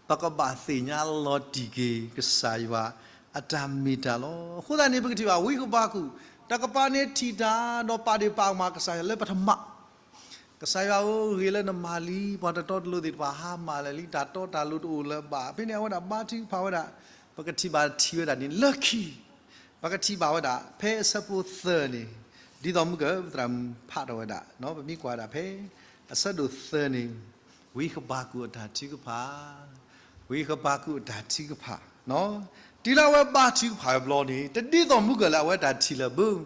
ပကဘၣ်သ့ၣ်ညါလီၤတံၢ်က့ၤ ကစၢ်ယွၤအတၢ်မ့ၢ်တၢ်လီၤ. အဃိသတးန့ၣ် ပကထံၣ်ဘၣ် ဝံဃဘးကူာ် တကပၤန့ၣ်ထံၣ်တၢ် ဒီးပာ်ဒ့ၣ်ပာ်ကမၣ်ကစၢ်ယွၤလၢပထမ ကစၢ်ယွၤဧၢ, ဂ့ၤလၢနမၤလံ, ပှၤတတီတလိၤသ့ၣ်တဖၣ်ဟါမၢ်လၢာ်လံ, တၢ်တီတၢ်လိၤတအိၣ်လၢၤဘၣ်. ဖဲန့ၣ် အဝဲဒၣ်ဘါထုကဖၣ်ဝဲဒၣ်, ပကထံၣ်ဘၣ်ထံၣ်ဝဲဒၣ်န့ၣ် လၢခံ, ပကထံၣ်ဘၣ်ဝဲဒၣ် ဖဲအဆၢဖိသၢန့ၣ်, ဒ်သိးမုၢ်က ပသရၣ်မုၣ်ဖးထီၣ်ဝဲဒၣ်, ပမ့ၢ်ကွၢ်ဝဲဒၣ်ဖဲ အဆၢဒိၣ်သၢန့ၣ်, ဝံဃဘးကူာ်အတၢ်ထုကဖၣ်, ဝံဃဘးကူာ်အတၢ်ထုကဖၣ် တုၤလၢအဝဲဘါထုကဖၣ်ဝဲဘျီန့ၣ် တဒ်သိးမုၢ်ကလၢအဝဲတၢ်ထံၣ်လၢၤဘၣ်,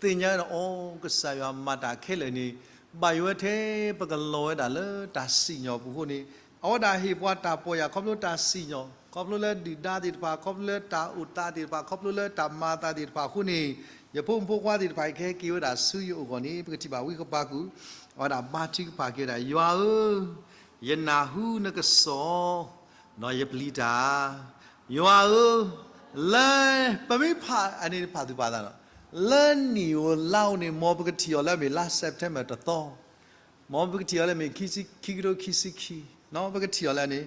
သ့ၣ်ညါန့ၣ် အိ ကစၢ်ယွၤမၤတၢ်ခဲလၢာ်န့ၣ် ဘၣ်ယိၣ်ဝဲထဲပကလီၤဝဲဒၣ်လၢတၢ်စံၣ်ညီၣ်ပူၤအဃိန့ၣ်, အဝဲဒၣ်ဟ့ၣ်ပှၤတၢ်ပီၢ်ယၢ်ခီဖျိတၢ်စံၣ်ညီၣ်, ခီဖျိလၢဒုၣ်ဒါသ့ၣ်တဖၣ်, ခီဖျိလၢတၢ်အိၣ်သးသ့ၣ်တဖၣ်, ခီဖျိလၢတၢ်မၤအသးသ့ၣ်တဖၣ်အဃိန့ၣ်, ယဖိမုၣ်ဖိခွါသ့ၣ်တဖၣ်အံၤကဟဲက့ၤဝဲဒၣ်ဆူယအိၣ်အဂီၢ်န့ၣ် ပကထံၣ်ဘၣ်ဝံဃဘးကူာ် အဝဲဒၣ်ဘါထုကဖၣ်က့ၤဝဲဒၣ်, ယွၤဧၢ, ယနၢ်ဟူနကစီၣ်, ဒီးယပျံၤတၢ်, ယွၤဧၢ, လၢ ပမ့ၢ်ဖးအန့ၣ်ဖးသူၣ်ဖးသးဒီး, လၢနံၣ်ဧိၤလါဧိၤန့ၣ် မ်ပကထံၣ်အီၤလၢအမ့ၢ်လါ September တသီ, မ်ပကထံၣ်အီၤလၢအမ့ၢ်ခံဆံ ခံကထိခံဆံခံ, ပကထံၣ်အီၤလၢန့ၣ်,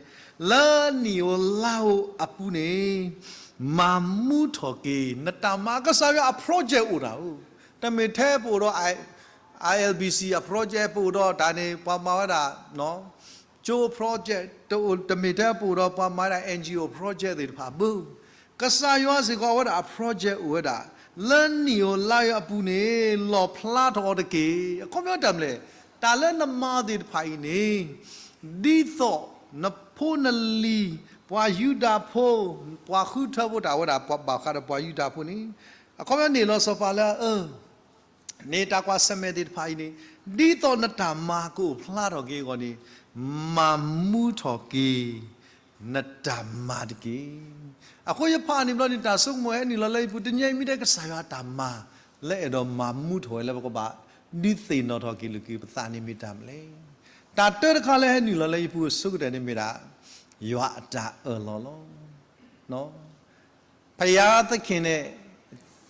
လၢနံၣ်ဧိၤလါဧိၤအပူၤန့ၣ် မၤမူထီၣ်က့ၤ နတၢ်မၤကစၢ်ယွၤအ project အိၣ်တၢ်ဧိၤ, တမ့ၢ်ထဲပအိၣ်ဒီး I- ILBC အ project ပအိၣ်ဒီးတၢ်န့ၣ် ပှၤမၤဝဲဒၣ် ကၠိ project တအိၣ် တမ့ၢ်ထဲပအိၣ်ဒီးပှၤမၤဝဲဒၣ် NGO project သ့ၣ်တဖၣ်ဘၣ်, ကစၢ်ယွၤစ့ၢ်ကီးအဝဲဒၣ်အ project အိၣ်ဝဲဒၣ်, လၢနံၣ်ဧိၤလါဧိၤအပူၤန့ၣ် လီၣ်ဖျါထီၣ်အီၤတက့ၢ်. အခီပညီတၢ်မနုၤလဲၣ်, တၢ်လၢနမၤသ့ၣ်တဖၣ်အံၤန့ၣ် ဒ်သိးနဖိနလံၤ ပှၤယူဒၤဖိ ပှၤဃုထၢဖိတၢ်ဝဲဒၣ်ပှၤဘၣ်ဃးဒီးပှၤယူဒၤဖိန့ၣ်, အခီပညီန့ၣ်လီၤဆီဖါလၢအအၢ န့ၣ်တၢ်ကွၢ်ဆၢၣ်မဲာ်သ့ၣ်တဖၣ်အံၤန့ၣ်, ဒ်သိးနတၢ်မၤကအိၣ်ဖျါထီၣ်က့ၤအဂီၢ်န့ၣ်, မၤမူထီၣ်က့ၤ နတၢ်မၤတက့ၢ်. အဃိယဖးန့ၣ်ဘျီန့ၣ် တၢ်ဆိကမိၣ်ဟဲနုာ်လီၤလၢယပူၤ တနံၤအံၤမ့ၢ်တဲကစၢ်ယွၤအတၢ်မၤ လၢအဲၣ်ဒိးမၤမူထီၣ်ဝဲလၢပကဘၣ် ဒုးသ့ၣ်နီၣ်ထီၣ်က့ၤလိာ်က့ၤပသးန့ၣ်မ့ၢ်တၢ်မနုၤလဲၣ်. တၢ်တၢတခါလၢဟဲနုာ်လီၤလၢယပူၤအဆိကတၢၢ်န့ၣ်မ့ၢ်ဒၣ် ယွၤအတၢ်အၢၣ်လီၤလီၤ. ဘုရားသခင်နဲ့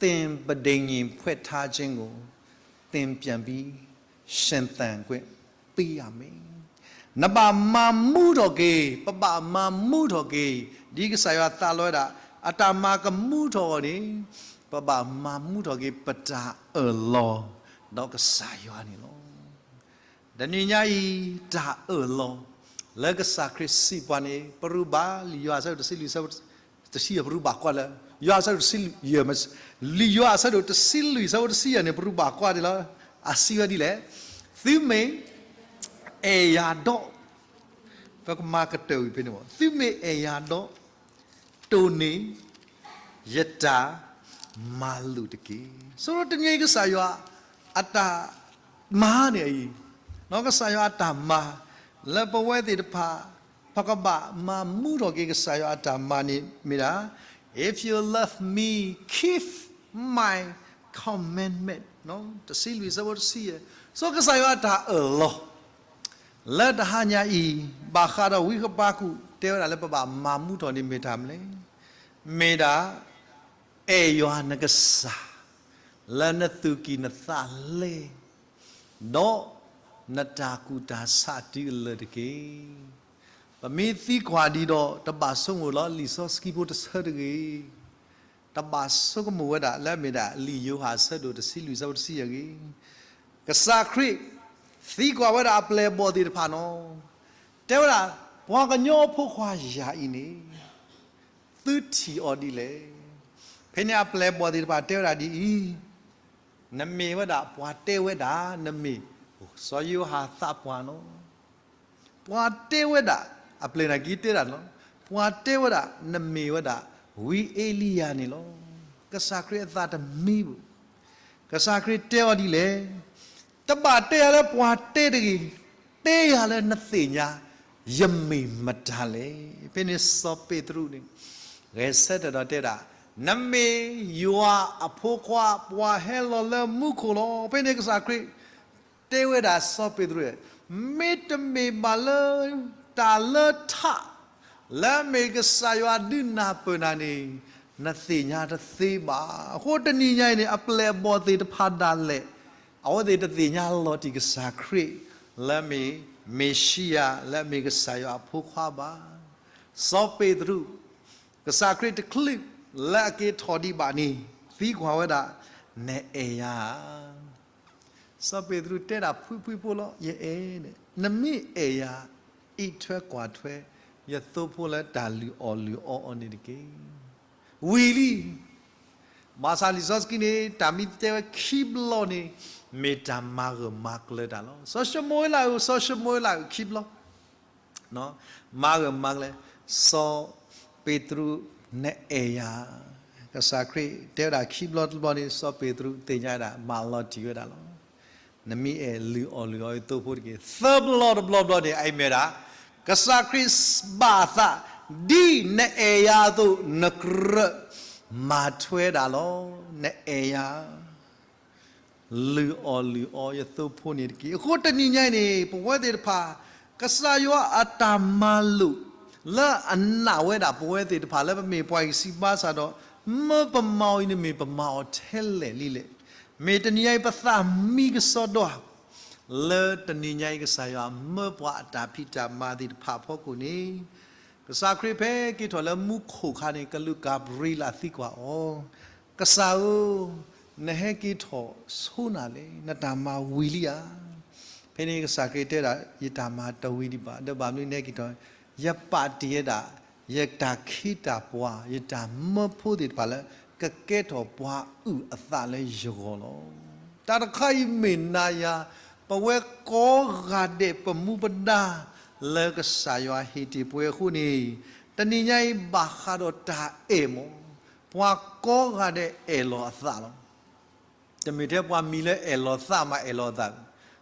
သင်ပဋိညာဉ်ဖွဲ့ထားခြင်းကို သင်ပြန်ပြီး ရှင်သန်ခွင့်ပေးရမယ်. နဘၣ်မၤမူထီၣ်က့ၤ, ပဘၣ်မၤမူထီၣ်က့ၤ, ဒ်ကစၢ်ယွၤသးလီဝဲဒၣ် အတၢ်မၤကမူထီၣ်အဂီၢ်န့ၣ်, ပဘၣ်မၤမူထီၣ်က့ၤ ပတၢ်အၢၣ်လီၤ ဒီးကစၢ်ယွၤန့ၣ်လီၤ. တနံၤညါအံၤ တၢ်အၢၣ်လီၤ လၢကစၢ်ခရံာ်စံးပှၤန့ၣ် ပရူးဘၣ် လံာ်ယိၤဟၣ်အဆၢဒိၣ်တဆံလွံၢ် အဆၢဖိတဆံယဲၢ် ပရူးဘၣ်ကွၢ်လၢ ယိၤဟၣ်အဆၢဒိၣ်တဆံလွံၢ်, လံာ်ယိၤဟၣ်အဆၢဒိၣ်တဆံလွံၢ် အဆၢဖိတဆံယဲၢ်န့ၣ် ပရူးဘၣ်ကွၢ်ဒ်လီၤ. အစံးဝဲဒ်လဲၣ်, သုမ့ၢ်အဲၣ်ယၤဒီး ပကမၤကတၢၢ်ဝံၤဖဲန့ၣ်, သုမ့ၢ်အဲၣ်ယၤဒီး တိၢ်န့ၢ်ယတၢ်မၤလိာ်တက့ၢ်. ဆိကတၢၢ်တနံၤအံၤကစၢ်ယွၤအတၢ်မၤန့ၣ်အံၤ, ကစၢ်ယွၤအတၢ်မၤ လၢပဝဲသ့ၣ်တဖၣ် ပကဘၣ်မၤမူထီၣ်က့ၤကစၢ်ယွၤအတၢ်မၤန့ၣ်မ့ၢ်ဒၣ်, If you love me, keep my commandment. တဆံလွံၢ် အဆၢဖိတဆံယဲၢ်, ဆိကစၢ်ယွၤအတၢ်အၢၣ်လီၤ လၢတဟါညါအံၤ ဘၣ်ဃးဒီးဝံဃပၤကူၣ် တဲဝဲဒၣ်လၢပဘၣ်မၤမူထီၣ်န့ၣ်မ့ၢ်တၢ်မနုၤလဲၣ်, မ့ၢ်ဒၣ် အဲၣ်ယွၤနကစၢ် လၢနသူၣ်ကံၢ်နသးလဲ, ဒီးနတၢ်ကူၣ်တၢ်ဆးတုၤအလၢာ်တက့ၢ်. ပမ့ၢ်သံကွၢ်ဒ်ဒီး တဘၣ်ဆိကမိၣ်လၢလံာ်စီဆှံဖိတဆၢတဂ့ၤ. တဘၣ်ဆိကမိၣ်ဝဲဒၣ်လၢအမ့ၢ်ဒၣ်လံာ်ယိၤဟၣ်အဆၢဒိၣ်တဆံလွံၢ် အဆၢဖိတဆံယဲၢ်ဂ့ၤ, ကစၢ်ခရံာ် သံကွၢ်ဝဲဒၣ်အပျဲၢ်အဘီၣ်သ့ၣ်တဖၣ်နီၤ, တဲဝဲဒၣ်, ပှၤကညီအဖိခွါယၤအံၤန့ၣ် သုထံၣ်အီၤဒ်လဲၣ်. ဖဲန့ၣ်အပျဲၢ်အဘီၣ်သ့ၣ်တဖၣ်တဲဝဲဒၣ်ဒ်အံၤ, နမ့ၢ်ဝဲဒၣ်ပှၤတဲဝဲဒၣ် နမ့ၢ်စီၤယိၤဟၣ်သးပှၢ်လီၤ. ပှၤတဲဝဲဒၣ်, အပျဲၢ်နာ်က့ၤတဲဒၣ်လီၤ, ပှၤတဲဝဲဒၣ် နမ့ၢ်ဝဲဒၣ် ဝံအ့လံယၤန့ၣ်လီၤ. ကစၢ်ခရံာ်အသးတမံဘၣ်. ကစၢ်ခရံာ်တဲအီၤဒ်လဲၣ်, တဘၣ်တဲယၤလၢပှၤတဲတဂ့ၤ, တဲယၤလၢနသ့ၣ်ညါ ယမ့ၢ်မတၤလဲၣ်. ဖဲန့ၣ်စီၤပ့းတရူးန့ၣ် ဂဲၤဆၢထၢၣ်ဒီးတဲဒၣ်, နမ့ၢ်ယွၤအဖိခွါ ပှၤဟဲလီၤလၢမူခိၣ်လီၤ. ဖဲန့ၣ်ကစၢ်ခရံာ် တဲဝဲဒၣ်စီၤပ့းတရူး, မ့တမ့ၢ်ဘၣ်လၢ တၢ်လၢထး လၢအမ့ၢ်ကစၢ်ယွၤဒုးနၢ်ပၢၢ်နၤန့ၣ် နသ့ၣ်ညါတသ့ဘၣ်. အဃိတနံၤညါအံၤန့ၣ် အပျဲၢ်အဘီၣ်သ့ၣ်တဖၣ်ဒၣ်လဲာ် အဝဲသ့ၣ်တသ့ၣ်ညါလီၤတံၢ်ကစၢ်ခရံာ် လၢအမ့ၢ်မ့ၤၡံယၤ လၢအမ့ၢ်ကစၢ်ယွၤအဖိခွါဘၣ်. စီၤပ့းတရူး, ကစၢ်ခရံာ်တချုးလၢအက့ၤထီၣ်ဒံးဘၣ်န့ၣ် သံကွၢ်ဝဲဒၣ်, နအဲၣ်ယၤဧါ. စီၤပ့းတရူးတဲဒၣ်ဖှံဖှံဖိလီၤ, ယအဲၣ်, နမ့ၢ်အဲၣ်ယၤ, အံးထွဲကွၢ်ထွဲ ယသိဖိလၢတၢ်လုၢ်အီၣ်လုၢ်အီအီၤန့ၣ်တက့ၢ်. ဝံၤလံ. ဘၣ်ဆၣ်လံာ်စီဆှံန့ၣ် တၢ်မ့ၢ်တဲဝဲခံဘျီန့ၣ် မ့ၢ်တၢ်မၤဂၢၢ်မၤကျၢၤတၢ်လီၤ. စီၤၡမူၤအ့လးဧၢ, စီၤၡမူၤအ့လးဧၢ, ခံဘျီ မၤဂၢၢ်မၤကျၢၤ, စီၤပ့းတရူး နအဲၣ်ယၤ, ကစၢ်ခရံာ်တဲဝဲဒၣ်ခံဘျီတဘျီန့ၣ် စီၤပ့းတရူးသ့ၣ်ညါဝဲဒၣ် မၤလီၤတံၢ်ဝဲဒၣ်လီၤ. နမ့ၢ်အဲၣ်လုၢ်အီၣ်လုၢ်အီယသိဖိတက့ၢ်. သၢဘျီတဘျီဘျီန့ၣ် အအံၤမ့ၢ်ဒၣ် ကစၢ်ခရံာ်ဘၣ်အသး ဒ်နအဲၣ်ယၤအသိး နကြၢးမၤထွဲဒၣ်လီၤ. နအဲၣ်ယၤ လုၢ်အီၣ်လုၢ်အီယသိဖိန့ၣ်တက့ၢ်. အဃိတနံၤညါအံၤန့ၣ် ပဝဲသ့ၣ်တဖၣ် ကစၢ်ယွၤအတၢ်မၤလိာ် လၢအနာ်ဝဲဒၣ်ပဝဲသ့ၣ်တဖၣ်လၢပမ့ၢ်ပှၤအံၤစံးဘၣ်ဆၣ်ဒီး မၢပမၤအီၤအံၤန့ၣ်မ့ၢ်ပမၤအီၤထဲလဲၣ်လံလဲၣ်. မ့ၢ်တနံၤညါအံၤပသးမံကစီဒီ လၢတနံၤညါအံၤ ကစၢ်ယွၤမၢပှၤအတၢ်ဖံးတၢ်မၤသ့ၣ်တဖၣ်အဖီခိၣ်န့ၣ် ကစၢ်ခရံာ်ဖဲက့ၤထီၣ်လၢမူခိၣ်အခါန့ၣ် ကလူးကၤဘြံလးသံကွၢ်အီၤ, ကစၢ်ဧၢ, နဟဲက့ၤထီၣ်ဆိနၤလဲၣ်, နတၢ်မၤဝံၤလံဧါ. ဖဲန့ၣ်ကစၢ်ခရံာ်တဲဒၣ် ယတၢ်မၤတဝံၤဒံးဘၣ်, ဒီးဘၣ်မနုၤနဟဲက့ၤထီၣ်, ယပာ်တ့ၢ်ဝဲဒၣ် ယတၢ်ခ့တၢ်ပှၤ ယတၢ်မၢဖိသ့ၣ်တဖၣ်လၢ ကကဲထီၣ်ပှၤအုၣ်အသးလၢယဂီၢ်လီၤ. တၢ်တခါအံၤမ့ၢ်နၤယၤ ပဝဲကိးဂၤဒဲးပမူပဒါ လၢကစၢ်ယွၤဟ့ၣ်တ့ၢ်ပှၤအဃိန့ၣ်, တနံၤညါအံၤဘၣ်ဃးဒီးတၢ်အဲၣ်မး, ပှၤကိးဂၤဒဲးအဲၣ်လီၤအသးလီၤ. တမ့ၢ်ထဲပှၤမံၤလၢအဲၣ်လီၤသးမးအဲၣ်လီၤအသး,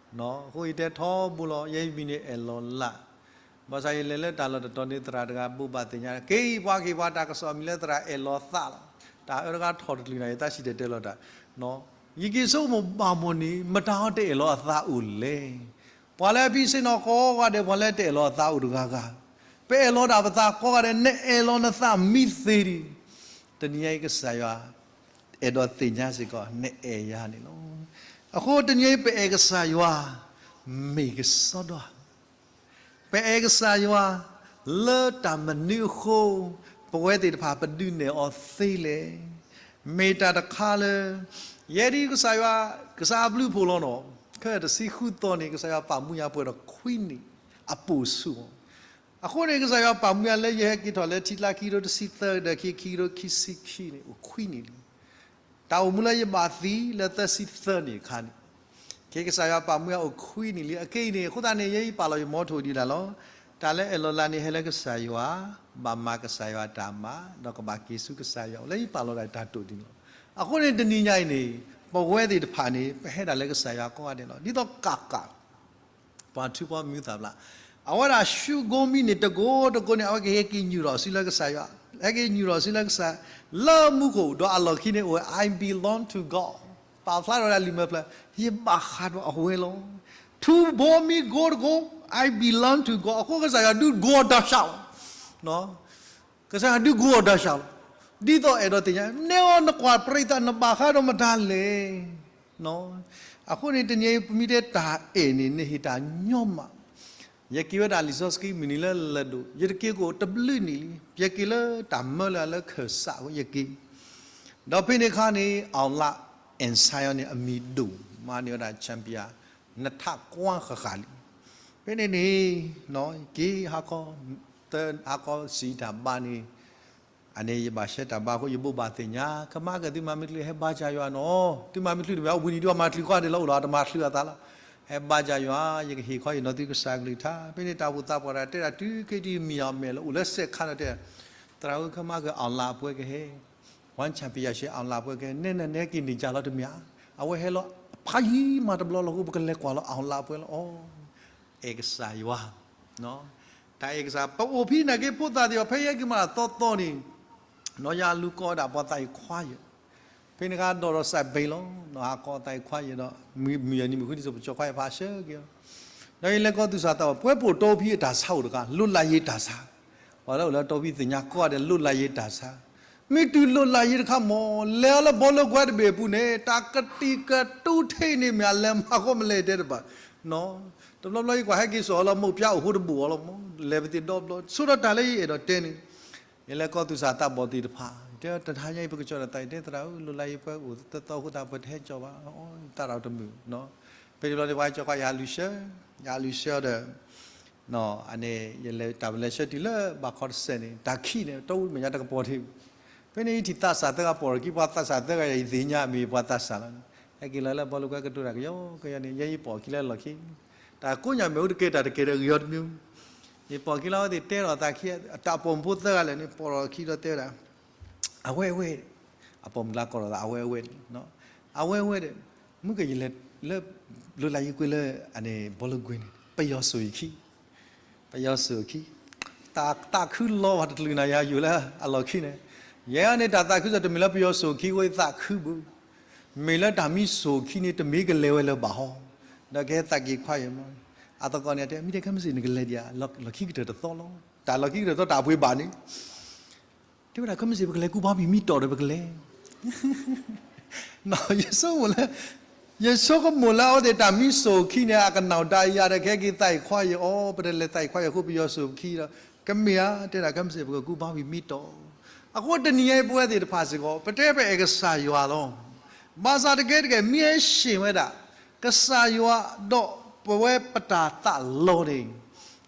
အဃိယတဲထီဘိလီၤ, ယဲယမံၤန့ၣ်အဲၣ်လီၤလး, ဘၣ်ဆၣ်ယလဲၤလၢတၢ်လီၢ်တတီၤန့ၣ် သရၣ်တဂၤဘိးဘၣ်သ့ၣ်ညါ, က့ၤပှၤက့ၤပှၤတၢ်ကစီၣ်မံၤလၢသရၣ်အဲၣ်လီၤသးလီၤ. တၢ်အၢတဂၤထီၣ်တချုးနၤ ယသးဆံးတဲတဲလီၤတၢ်, ယက့ၤဆိကမိၣ်ဘၣ်မးန့ၣ် မတၤအီၤတအဲၣ်လီၤအသးအိၣ်လဲၣ်. ပှၤလၢအဖံးဆ့ၣ်နီၤကိးဂၤဒဲး ပှၤလၢတအဲၣ်လီၤအသးအိၣ်တဂၤဂၤ, ပအဲၣ်လီၤဒၣ်ပသးကိးဂၤဒဲး နအဲၣ်လီၤနသးမံသ့ဒံး, တနံၤညါအံၤကစၢ်ယွၤ အဲၣ်ဒိးသ့ၣ်ညါစ့ၢ်ကီး နအဲၣ်ယၤန့ၣ်လီၤ. အဃိတနံၤအံၤပအဲၣ်ကစၢ်ယွၤ မ့ၢ်ကစီဒီဧါ. ပအဲၣ်ကစၢ်ယွၤ လၢတၢ်မနုၤအဃိ ပဝဲသ့ၣ်တဖၣ်ပဒုးနဲၣ်အီၤသ့လဲၣ်. မ့ၢ်တၢ်တခါလၢ ယဲဒ်ကစၢ်ယွၤ ကစၢ်အဘျုးအဖှိၣ်လီၤနီၤ, ခဲတဆံဃုသီန့ၣ် ကစၢ်ယွၤပာ်မူယၤပှဲၤဒီးခွံနံၣ်အပိာ်ဆူၣ်မး အဃိန့ၣ် ကစၢ်ယွၤပာ်မူယၤလၢယဟဲက့ၤထီၣ်လၢထံကျါခံကထိတဆံသၢဒီး ခံကထိခံဆံခံန့ၣ် အိၣ်ခွံနံၣ်လံ. တၢ်အိၣ်မူလၢယဘၣ်သံလၢသၢဆံသၢနံၣ်အခါန့ၣ်, ကစၢ်ယွၤပာ်မူယၤအိၣ်ခွံနံၣ်လံ. အခဲအံၤန့ၣ် အဃိသတးန့ၣ် ယဲယပာ်လီၤယမီထိၣ်ဒံးဒၣ်လီၤ. တၢ်လၢအဲၣ်လီၤလးန့ၣ် ဟဲလၢကစၢ်ယွၤ, ဘၣ်မၤကစၢ်ယွၤတၢ်မၤ, ဒီးကဘၣ်က့ၤဆူကစၢ်ယွၤ လၢယပာ်လီၤဒၣ်တၢ်တိာ်ဒ်န့ၣ်လီၤ. အဃိန့ၣ် တနံၤညါအံၤန့ၣ် ပဝဲသ့ၣ်တဖၣ်န့ၣ် ပဟဲဒၣ်လၢကစၢ်ယွၤကိးဂၤဒဲးလီၤ. ဒ်သိးကးကး ပှၤထူပှၤမံသးဘျး, အဝဲဒၣ်ရှုၢကိမံန့ၣ် တကိးတကိးန့ၣ် အဝဲကဟဲက့ၤညူၢ်ထီၣ်စုလၢကစၢ်ယွၤ, ဟဲက့ၤညူၢ်ထီၣ်စုလၢကစၢ်, လၢမူခိၣ်ဒီးအလီၢ်ခံန့ၣ်အိၣ်ဝဲ I belong to God, ပာ်ဖျါထီၣ်ဝဲဒၣ်လံာ်မဲာ်ဖျၢၣ်, ယဘၣ်ဃးဒီးအဝဲလီၤ. ထူဘိမံကိတကိး, I belong to God, အဃိကစၢ်ယွၤဒုးကိးအီၤတၢ်ဆှးလီၤ. ကစၢ်ယွၤဒုးကိးအီၤတၢ်ဆှးလီၤ. ဒ်သိးအဲၣ်ဒိးသ့ၣ်ညါ, နဲအီၤနကွၢ်ပြံသး နဘၣ်ဃးဒီးမတၤလဲၣ်. အဃိန့ၣ် တနံၤအံၤ ပမ့ၢ်တဲတၢ်အဲၣ်န့ၣ် နဟ့ၣ်တၢ်ညီမး. ယက့ၤဝဲဒၣ်လံာ်စီဆှံမုၢ်နံၤလၢလၢၢ်ဒိၣ်, ယတက့ၤကအိၣ်တဘျုးနံၣ်လံ, ယက့ၤလၢတၢ်မၢလၢလၢခၢၣ်စးဝဲယက့ၤ, ဒီးဖဲန့ၣ်အခါန့ၣ် အောင်လ and Zion န့ၣ် အမံၤဒိၣ်, မၤန့ၢ်ဝဲဒၣ် champion နထးကွၢ်ဃၣ်ဃၣ်လံ. ဖဲန့ၣ်န့ၣ် က့ၤဟါခီ, သၢဟါခီစံးတၢ်ဘါန့ၣ် အန့ၣ်ယဘၣ်ရှဲတၢ်ဘါအဃိ ယဘိးဘၣ်သ့ၣ်ညါ, ကမၤက့ၤသုမၤမ့ၢ်ချုး ဟဲဘါစၢ်ယွၤနီၤ, သုမၤမ့ၢ်ချုးတမ့ၢ် အဝံၤနံၤဒုးမၤချုးဃီဒဲးလီၤ အိၣ်ဒီးတမၤချုးအသးလီၤ. ဟဲဘါစၢ်ယွၤ, ယကဟ့ၣ်ခီအံၤနီၤသုကစၢ်ကလုၢ်ကထါ. ဖဲန့ၣ်တၢ်အိၣ်သးပှၢ်တၢ်တဲဒၣ်တုၤခဲအံၤတမံၤအမဲာ်လၢအိၣ်လၢစဲးခါဒီးတဲ, သရၣ်ဧၢ ကမၤက့ၤ အောင်လ အပှဲၤကဟဲ, ဝါဆၣ်ပယၣ်ရှဲ အောင်လ အပှဲၤကဟဲ, နဲနနဲက့ၤန့ၣ်ကၢ်လီၤတမ့ၢ်ဧါ. အဝဲဟဲလီၤဖးယံၤမးတဘျီလီၤအဃိ ပကလဲၤကွၢ်လီၤ အောင်လ အပှဲၤလီၤအီၤ. အဲၣ်ကစၢ်ယွၤ တၢ်အဲၣ်ကစၢ် ပအိၣ်ဖဲနာ်က့ ဖိသၣ်သ့ၣ်အီၤ ဖဲယဲက့ၤမးသီသီန့ၣ်, နီၢ်ယၤလူၤကိးဒၣ်ပှၤသးအံၤခွါယဲၢ်, ဖဲန့ၣ်ကဒီးဒီးစးဘ့ၣ်လီၤ, နီၢ်ဟးကိးသးအံၤခွါယဲၢ်ဒီး မုၢ်ယဲၢ်နံၤမုၢ်ဃုနံၤစိၤ ပကၠီၤခွါယဲၢ်ဖးဆၢက့ၤလီၤ. ဒီးယလဲၤကီၢ်သူၣ်စၢ်သးဘီၣ် ပှဲၤပိာ်တီဖံအတၢ်ဆါအိၣ်တခါ လွတ်လပ်ရေးတၢ်ဆါ, ပှၤလၢအိၣ်လၢတီဖံသ့ၣ်ညါကိးဂၤဒဲး လွတ်လပ်ရေးတၢ်ဆါ, မ့ၢ်တုၤလွတ်လပ်ရေးတခါမး လဲၤအီၤလၢဘီလၢကွဲတဘ့ၣ်အပူၤန့ၣ် တၢ်ကတံာ်ကတူာ်ထဲန့ၣ်မ့ၢ် အလဲၤမၤဃီမလဲၤတဲတဘၣ်, တဘျီဘျီယကွၢ်ဟဲက့ၤစိာ်အီၤလီၤ မိၢ်ပျါအိၣ်ဖိတဘိၣ်အီၤလီၤမး လဲၤပသ့ၣ်ဒီဘျီ ဆိဒီးတၢ်လၢယအဲၣ်ဒိးတဲန့ၣ်, ယလဲၤကီၢ်သူၣ်စၢ်သးဘီၣ်သ့ၣ်တဖၣ် တဲတဟါညါအံၤ ပကကၠီၣ်ဒီးသးအံၤ တဲသရၣ်ဧၢ လွတ်လပ်ရေးပွဲအိၣ်သၢသီအဃိသတး ပတဟဲကၠီၣ်ဘၣ်, သရၣ်တမုာ်, ဖဲန့ၣ်ဘျီန့ၣ် ပှၤကၠီၤကွၢ်ယၤလူၤဆှၢ, ယၤလူၤဆှၢဒီး န့ၣ် ယလဲၤတၢ်ပလဲၤဆှၢတုၤလၢဘၣ်ခီတစဲးန့ၣ် တၢ်ခံးန့ၣ် တအိၣ်မဲာ်ညါတကပီၤထံး, ဖဲန့ၣ်ယထံၣ်သးစၢ်သၢဂၤပိာ်ရၤခံ ပှၤသးစၢ်သၢဂၤယၤ ယသ့ၣ်ညါမ့ၢ်ပှၤသးစၢ်လီၤန့ၣ်, ဟဲက့ၤလီၤလၢဘီလၢကွဲကတိၤတၢ်ကယီကယီန့ၣ် ယဲယပိာ်ခံလၢလီၢ်ခံ, တၢ်ကိးညါမ့ၢ်အိၣ်တကဲတၢ်တကဲဒီးဂ့ၤအီၤတမံၤ, ယပိာ်ခံလီၤဝဲသ့ၣ်တဲလီၤသးခံ အတၢ်ပိာ်မုၣ်ဖိသၢဂၤလဲၣ်န့ၣ် ပိာ်လီၤခံဒီးတဲဝဲဒၣ် အဝဲအဝဲ, အပိာ်မုၣ်လၢကိးလီၤသး အဝဲအဝဲန့ၣ်, အဝဲအဝဲဒီး, မုၢ်ကယလဲၤလၢ လွတ်လပ်ရေးပွဲလၢ အန့ၣ် ဘီလၢကွဲန့ၣ် ပယီၤစိာ်ယခံ, ပယီၤစိာ်ခံ, တၢ်သးခုလီၤဘၣ်တချုးနၤယၤယိာ်လၢအလီၢ်ခံန့ၣ်, ယဲန့ၣ်တၢ်သးခုစ့ၢ် တမ့ၢ်လၢပယီၤစိာ်ခံအဃိသးခုဘၣ်, မ့ၢ်လၢတၢ်မံစိာ်ခံန့ၣ် တမ့ၢ်ကလဲၤဝဲလၢၤဘၣ်ဟီ, ဒီးကဟဲသးက့ၤခွါယဲၢ်မး, အသကိးန့ၣ်တဲ မ့ၢ်တဲခဲမုၢ်ဆ့ၣ်နကလဲၤဒံးဧါ, လီၢ်ခံကတၢၢ်တသီလီၤ, တၢ်လီၢ်ခံကတၢၢ်တသီတၢ်အပှ့ၤဘၣ်န့ၣ် တဲဝဲဒၣ် ခဲမုၢ်ဆ့ၣ် ပကလဲၤကူၣ်ဘါပံာ်မံတီၢ်ဒီးပကလဲၤ, ယဆိကမိၣ်လၢ, ယဆိကမိၣ်လၢအဝဲသ့ၣ်တၢ်မံစိာ်ခံန့ၣ် အကနၣ်တၢ်ယၤဒီး ကဟဲက့ၤသးအံၤခွါယဲၢ်အီၤ ပတလဲၤသးအံၤခွါယဲၢ်အဃိ ပယီၤစိာ်ပခံဒီး, ကမ့ၢ်ဧါ တဲဒၣ် ခဲမုၢ်ဆ့ၣ် ပကကူၣ်ဘါပံာ်မံတီၢ်, အဃိတနံၤညါအံၤပဝဲသ့ၣ်တဖၣ်စ့ၢ်ကီး ပတဲပအဲၣ်ကစၢ်ယွၤလီၤ, ဘၣ်ဆၣ်တကဲတကဲ မ့ၢ်ဟဲဆ့ၣ်ဝဲဒၣ် ကစၢ်ယွၤဒီးပဝဲပတၢ်သးလီၤန့ၣ်,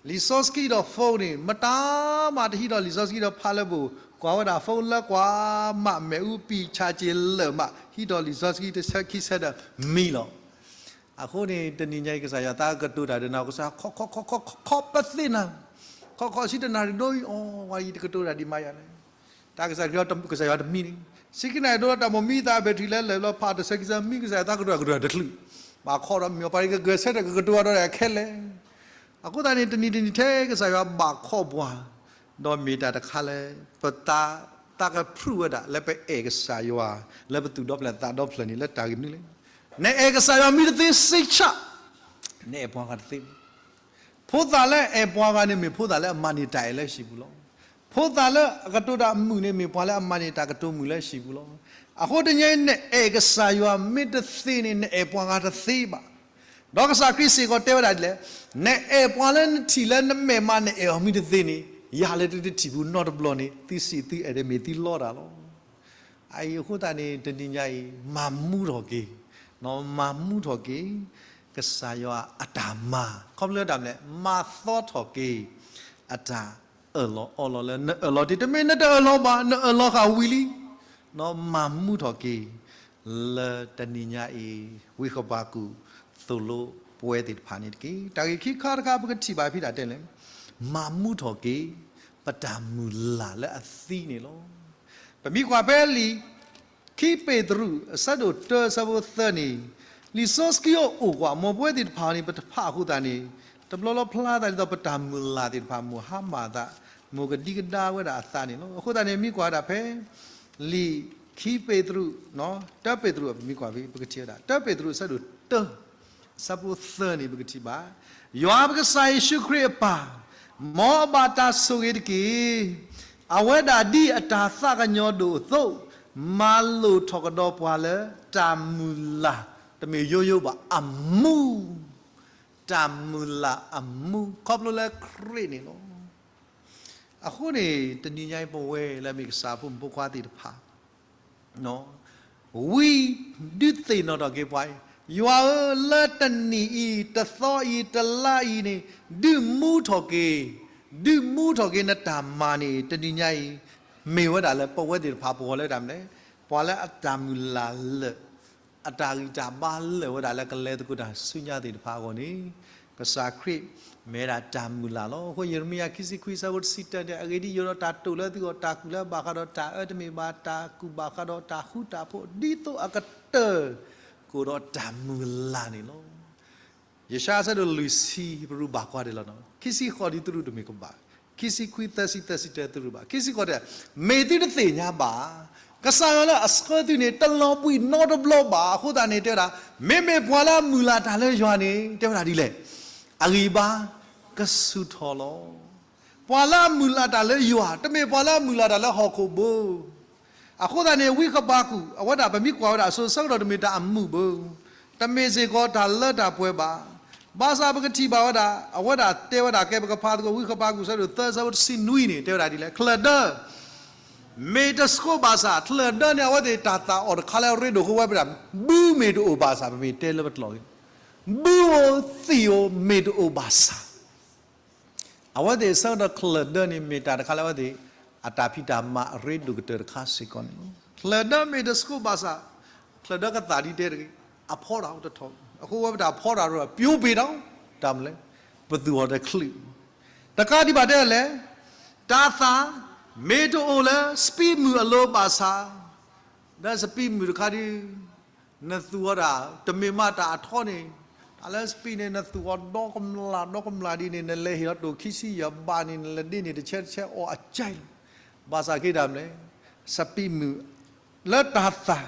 လံာ်စီဆှံဒီး phone န့ၣ် မတၤမးတဟံးဒီးလံာ်စီဆှံဒီးဖးလၢပအိၣ်, ကွၢ်ဝဲဒၣ် phone လၢကွၢ်မး မဲာ်အူပံာ်ဆါက့ၤလၢာ်မး ဟံးဒီးလံာ်စီဆှံတဆၢခံဆၢဒီးမံလီၤ. အဃိန့ၣ် တနံၤညါအံၤ ကစၢ်ယွၤသးကတိၤတၢ်ဒီးနၤ ကစၢ်ခီခီခီခီခီပသ့ၣ်နၤ, ခီခီဆံတနၣ်ရံၣ်ဒိအံၤ အီ ဝဲယတကတိၤတၢ်ဒံးမးယၤလဲၣ် တၢ်ကစၢ်ခရံာ် ကစၢ်ယွၤတမံန့ၣ်, ဆံခံနၣ်ရံၣ်ဒိလၢတၢ်မိၣ်မံသး battery လၢလၢာ်ဘျီ ဖးတဆၢခံဆၢ မံကစၢ်ယွၤသးကတိၤတၢ်ကတိၤတၢ်တချုး, ဘၣ်ခီဒီးမ့ၢ်အီၤပှၤကဂဲၤဆၢထၢၣ်ကကတိၤအီၤဒီးခဲလၢာ်, အဃိသတးန့ၣ် တနံၤတနံၤထဲကစၢ်ယွၤဘၣ်ခီပှၤ, ဒီးမ့ၢ်တၢ်တခါလၢ ပသး, သးကဖုးဝဲဒၣ်လၢပအဲၣ်ကစၢ်ယွၤ, လၢပသူၣ်ဒီဖျၢၣ်သးဒီဖျၢၣ်န့ၣ် လၢတၢ်ဂ့ၢ်မနုၤလဲၣ်, နအဲၣ်ကစၢ်ယွၤမ့ၢ်တသ့စ့ၢ်ဆၣ်, နအဲၣ်ပှၤဂၤတသ့ဘၣ် ဖိသၣ်လၢအဲၣ်ပှၤဂၤန့ၣ် မ့ၢ်ဖိသၣ်လၢအမၤန့ၢ်တၢ်အဲၣ်လၢဟံၣ်ပူၤလီၤ. ဖိသၣ်လၢအကတိၤတၢ်အမုာ်န့ၣ် မ့ၢ်ပှၤလၢအမၤန့ၢ်တၢ်ကတိၤမုာ်လၢဟံၣ်ပူၤလီၤ. အဃိတနံၤအံၤ နအဲၣ်ကစၢ်ယွၤမ့ၢ်တသ့န့ၣ် နအဲၣ်ပှၤဂၤတသ့ဘၣ်. ဒီးကစၢ်ခရံာ်စ့ၢ်ကီးတဲဝဲဒၣ်ဒ်လဲၣ်, နအဲၣ်ပှၤလၢနထံၣ်လၢနမဲာ်မး နအဲၣ်အီၤမ့ၢ်တသ့န့ၣ်, ယၤလၢတထံၣ်ပူၤနီတဘျီန့ၣ် သုစံးသုအဲၣ်ဒီးမ့ၢ်သုလီတၢ်လီၤ. အအံၤအဃိသတးန့ၣ် တနံၤညါအံၤ မၤမူထီၣ်က့ၤ, မၤမူထီၣ်က့ၤ ကစၢ်ယွၤအတၢ်မၤ, ခီဖျိလၢတၢ်မနုၤလဲၣ်, မၤသီထီၣ်က့ၤ အတၢ်အၢၣ်လီၤအီလီၤလၢနအၢၣ်လီၤတ့ၢ်, တမ့ၢ်နတအၢၣ်လီၤဘၣ်, နအၢၣ်လီၤဃာ်ဝံၤလံ. နီၢ်မၤမူထီၣ်က့ၤ လၢတနံၤညါအံၤ ဝံဃဘးကူာ်သိၣ်လိပဝဲသ့ၣ်တဖၣ်န့ၣ်တက့ၢ်. တၢ်ဂ့ၢ်ခံခါတခါ ပကထံၣ်ဘၣ်ဖဲဒၣ်တဲလဲၣ်, မၤမူထီၣ်က့ၤ ပတၢ်မုၢ်လၢ်လၢအသံန့ၣ်လီၤ. ပမ့ၢ်ကွၢ်ဖဲလံာ် ခံပ့းတရူး အဆၢဒိၣ်တၢ အဆၢဖိသၢန့ၣ်, လံာ်စီဆှံအိၣ်ကွၢ် မ်ပဝဲသ့ၣ်တဖၣ်န့ၣ် ပတဖးအဃိသတးန့ၣ်, တဘျီလၢဖျါသးဒ်သိး ပတၢ်မုၢ်လၢ်သ့ၣ်တဖၣ် မိၢ်ဟါမၢ်သး, မိၢ်ကဒံကဒါဝဲဒၣ်အသးန့ၣ်လီၤ. အဃိသတးန့ၣ် မ့ၢ်ကွၢ်ဝဲဒၣ်ဖဲ လံာ်ခံပ့းတရူး, တၢပ့းတရူး ပမ့ၢ်ကွၢ်ဖဲ ပကထံၣ်ဝဲဒၣ် တၢပ့းတရူးအဆၢဒိၣ်တၢ အဆၢဖိသၢန့ၣ် ပကထံၣ်ဘၣ်, ယွၤပကစၢ်ယ့ၣ်ၡူးခရံာ်အပၢ်, မ်အဘၣ်တၢ်ဆိၣ်ဂ့ၤတက့ၢ်. အဝဲဒၣ်ဒ်အတၢ်သးကညီၤဒိၣ်အသိး, မၤလိာ်ထီၣ်ကဒီးပှၤလၢတၢ်မုၢ်လၢ်, တမ့ၢ်ယိယိဘၣ်, အမူ, တၢ်မုၢ်လၢ်အမူ ခီဖျိလၢခရံာ်န့ၣ်လီၤ. အဃိန့ၣ် တနံၤညါအံၤ ပဝဲလၢအမ့ၢ်ကစၢ်ဖိမုၣ်ဖိခွါသ့ၣ်တဖၣ် ဝံဒုးသ့ၣ်နီၣ်ထီၣ်က့ၤပှၤအံၤ, ယွၤဧၢ, လၢတနံၤအံၤ, တသီအံၤ, တလါအံၤန့ၣ်, ဒုးမူထီၣ်က့ၤ, ဒုးမူထီၣ်က့ၤနတၢ်မၤန့ၣ် တနံၤညါအံၤ မ့ၢ်ဝဲဒၣ်လၢပဝဲသ့ၣ်တဖၣ်ပဂီၢ်လၢတၢ်မနုၤလဲၣ်, ပှၤလၢအတၢ်မုၢ်လၢ်လၢာ် အတၢ်ဂံၢ်တၢ်ဘါလၢာ်ဝဲဒၣ်လၢကလဲၤသကိးတၢ်ဆူညါသ့ၣ်တဖၣ်အဂီၢ်န့ၣ်, ကစၢ်ခရံာ်မ့ၢ်ဝဲဒၣ်တၢ်မုၢ်လၢ်လီၤ. အဃိယရမံယၤခံဆံခွံ အဆၢဖိတဆံတၢန့ၣ်, အဂ့ၢ်ဒ်အံၤ, ယအိၣ်ဒီးတၢ်တိာ်လၢသုဂီၢ်, တၢ်ကူၣ်လၢအဘၣ်ဃးဒီးတၢ်အၢ, တမ့ၢ်ဘၣ်တၢ်ကူၣ်ဘၣ်ဃးဒီးတၢ်ဃူတၢ်ဖိး, ဒ်သိးအကတၢၢ်ကအိၣ်ဒီးတၢ်မုၢ်လၢ်န့ၣ်လီၤ. ယၡါယၤ အဆၢဒိၣ်လွံၢ်ဆံ ပရူးဘၣ်ကွၢ်ဒံးလီၤ. ခံဆံဃိး ဒ်သုရူးတမ့ၢ်ကဘၣ်, ခံဆံခွံ သၢဆံ သၢဆံတၢ သုရူးဘၣ်, ခံဆံဃိးတဲ, မ့ၢ်သုတသ့ၣ်ညါဘၣ်, ကစၢ်ယွၤလၢအဆှၢသုန့ၣ် တလီၤဘှံးနီတဘျီဘၣ်. အဃိသတးန့ၣ် တဲဝဲဒၣ်, မ့မ့ၢ်ပှၤလၢအမုၢ်လၢ်တၢ်လၢယွၤန့ၣ် တဲဝဲဒၣ်ဒ်လဲၣ်, အဂံၢ်ဘါကဆူၣ်ထီၣ်လီၤ. ပှၤလၢအမုၢ်လၢ်တၢ်လၢယွၤ, တမ့ၢ်ပှၤလၢအမုၢ်လၢ်တၢ်လၢဟီၣ်ခိၣ်ဘၣ်. အဃိသတးန့ၣ် ဝံဃဘးကူာ် အဝဲဒၣ်ပမ့ၢ်ကွၢ်ဝဲဒၣ်အစိၤဆၢကတီၢ် တမ့ၢ်တၢ်အမုာ်ဘၣ်, တမ့ၢ်စ့ၢ်ကီးတၢ်လၢတၢ်ပှဲၤဘၣ်. ဘၣ်ဆၣ်ပကထံၣ်ဘၣ်ဝဲဒၣ် အဝဲဒၣ်တဲဝဲဒၣ် ကဲပကဖးသကိး ဝံဃဘးကူာ် အဆၢဒိၣ်သၢ အဆၢဖိတဆံနွံန့ၣ် တဲဝဲဒၣ်ဒ်လဲၣ်, ချၢၣ်ဒၢ မ့ၢ်တဆှိဘၣ်ဆၣ်, ချၢၣ်ဒၢန့ၣ် အဝဲသ့ၣ်တၢ်သၣ်အီၣ်တခါလၢအရ့ဒိၣ်ဃိဝဲပဒၣ်, ဘုမ့ၢ်တအိၣ်ဘၣ်ဆၣ်, ပမ့ၢ်တဲလၢပတလီၢ်ဂ့ၤ, ဘုဧိၤသံၣ်ဧိၤမ့ၢ်တအိၣ်ဘၣ်ဆၣ် အဝဲသ့ၣ်အဆၢကတီၢ် ချၢၣ်ဒၢန့ၣ် မ့ၢ်တၢ်တခါလၢအဝဲသ့ၣ် အတၢ်ဖံးတၢ်မၤအရ့ဒိၣ်ကတၢၢ်တခါစ့ၢ်ကီးန့ၣ်လီၤ. ချၢၣ်ဒၢမ့ၢ်တဆှိဘၣ်ဆၣ်, ချၢၣ်ဒၢကသၣ်ဒ်တဲတဂ့ၤ, အဖီတၢ်အိၣ်တထီၣ်, အဃိဝဲပတၢ်ဖီတၢ်ရိၤ ပျိပ့ၤဒီး တၢ်မနုၤလဲၣ်, ပသူၣ်အီၤတချုး တကးဒံးဘၣ်တဲလဲၣ်, တၢ်သၣ် မ့ၢ်တအိၣ်လၢစပံးမုၢ်အလိၤဘၣ်ဆၣ်, ဒီးစပံးမုၢ်တခါဒုး နသူၣ်အီၤဒၣ် တမ့ၢ်မးတၢ်အထီန့ၣ်, တၢ်လၢစပံးန့ၣ် နသူၣ်အီၤဒီကမျၢ်ဒီကမျၢ်ဒ်န့ၣ် နလဲၤဟ့ၣ်လီၤတိၢ်ခံဆံယဲၢ်ဘးန့ၣ် နလဲၤဒ့န့ၣ် တဆဲးတဆဲးအီၣ်အကဲလီၤ. ဘၣ်ဆၣ်က့တၢ်မနုၤလဲၣ်, စပံးမုၢ် လၢတၢ်သၣ်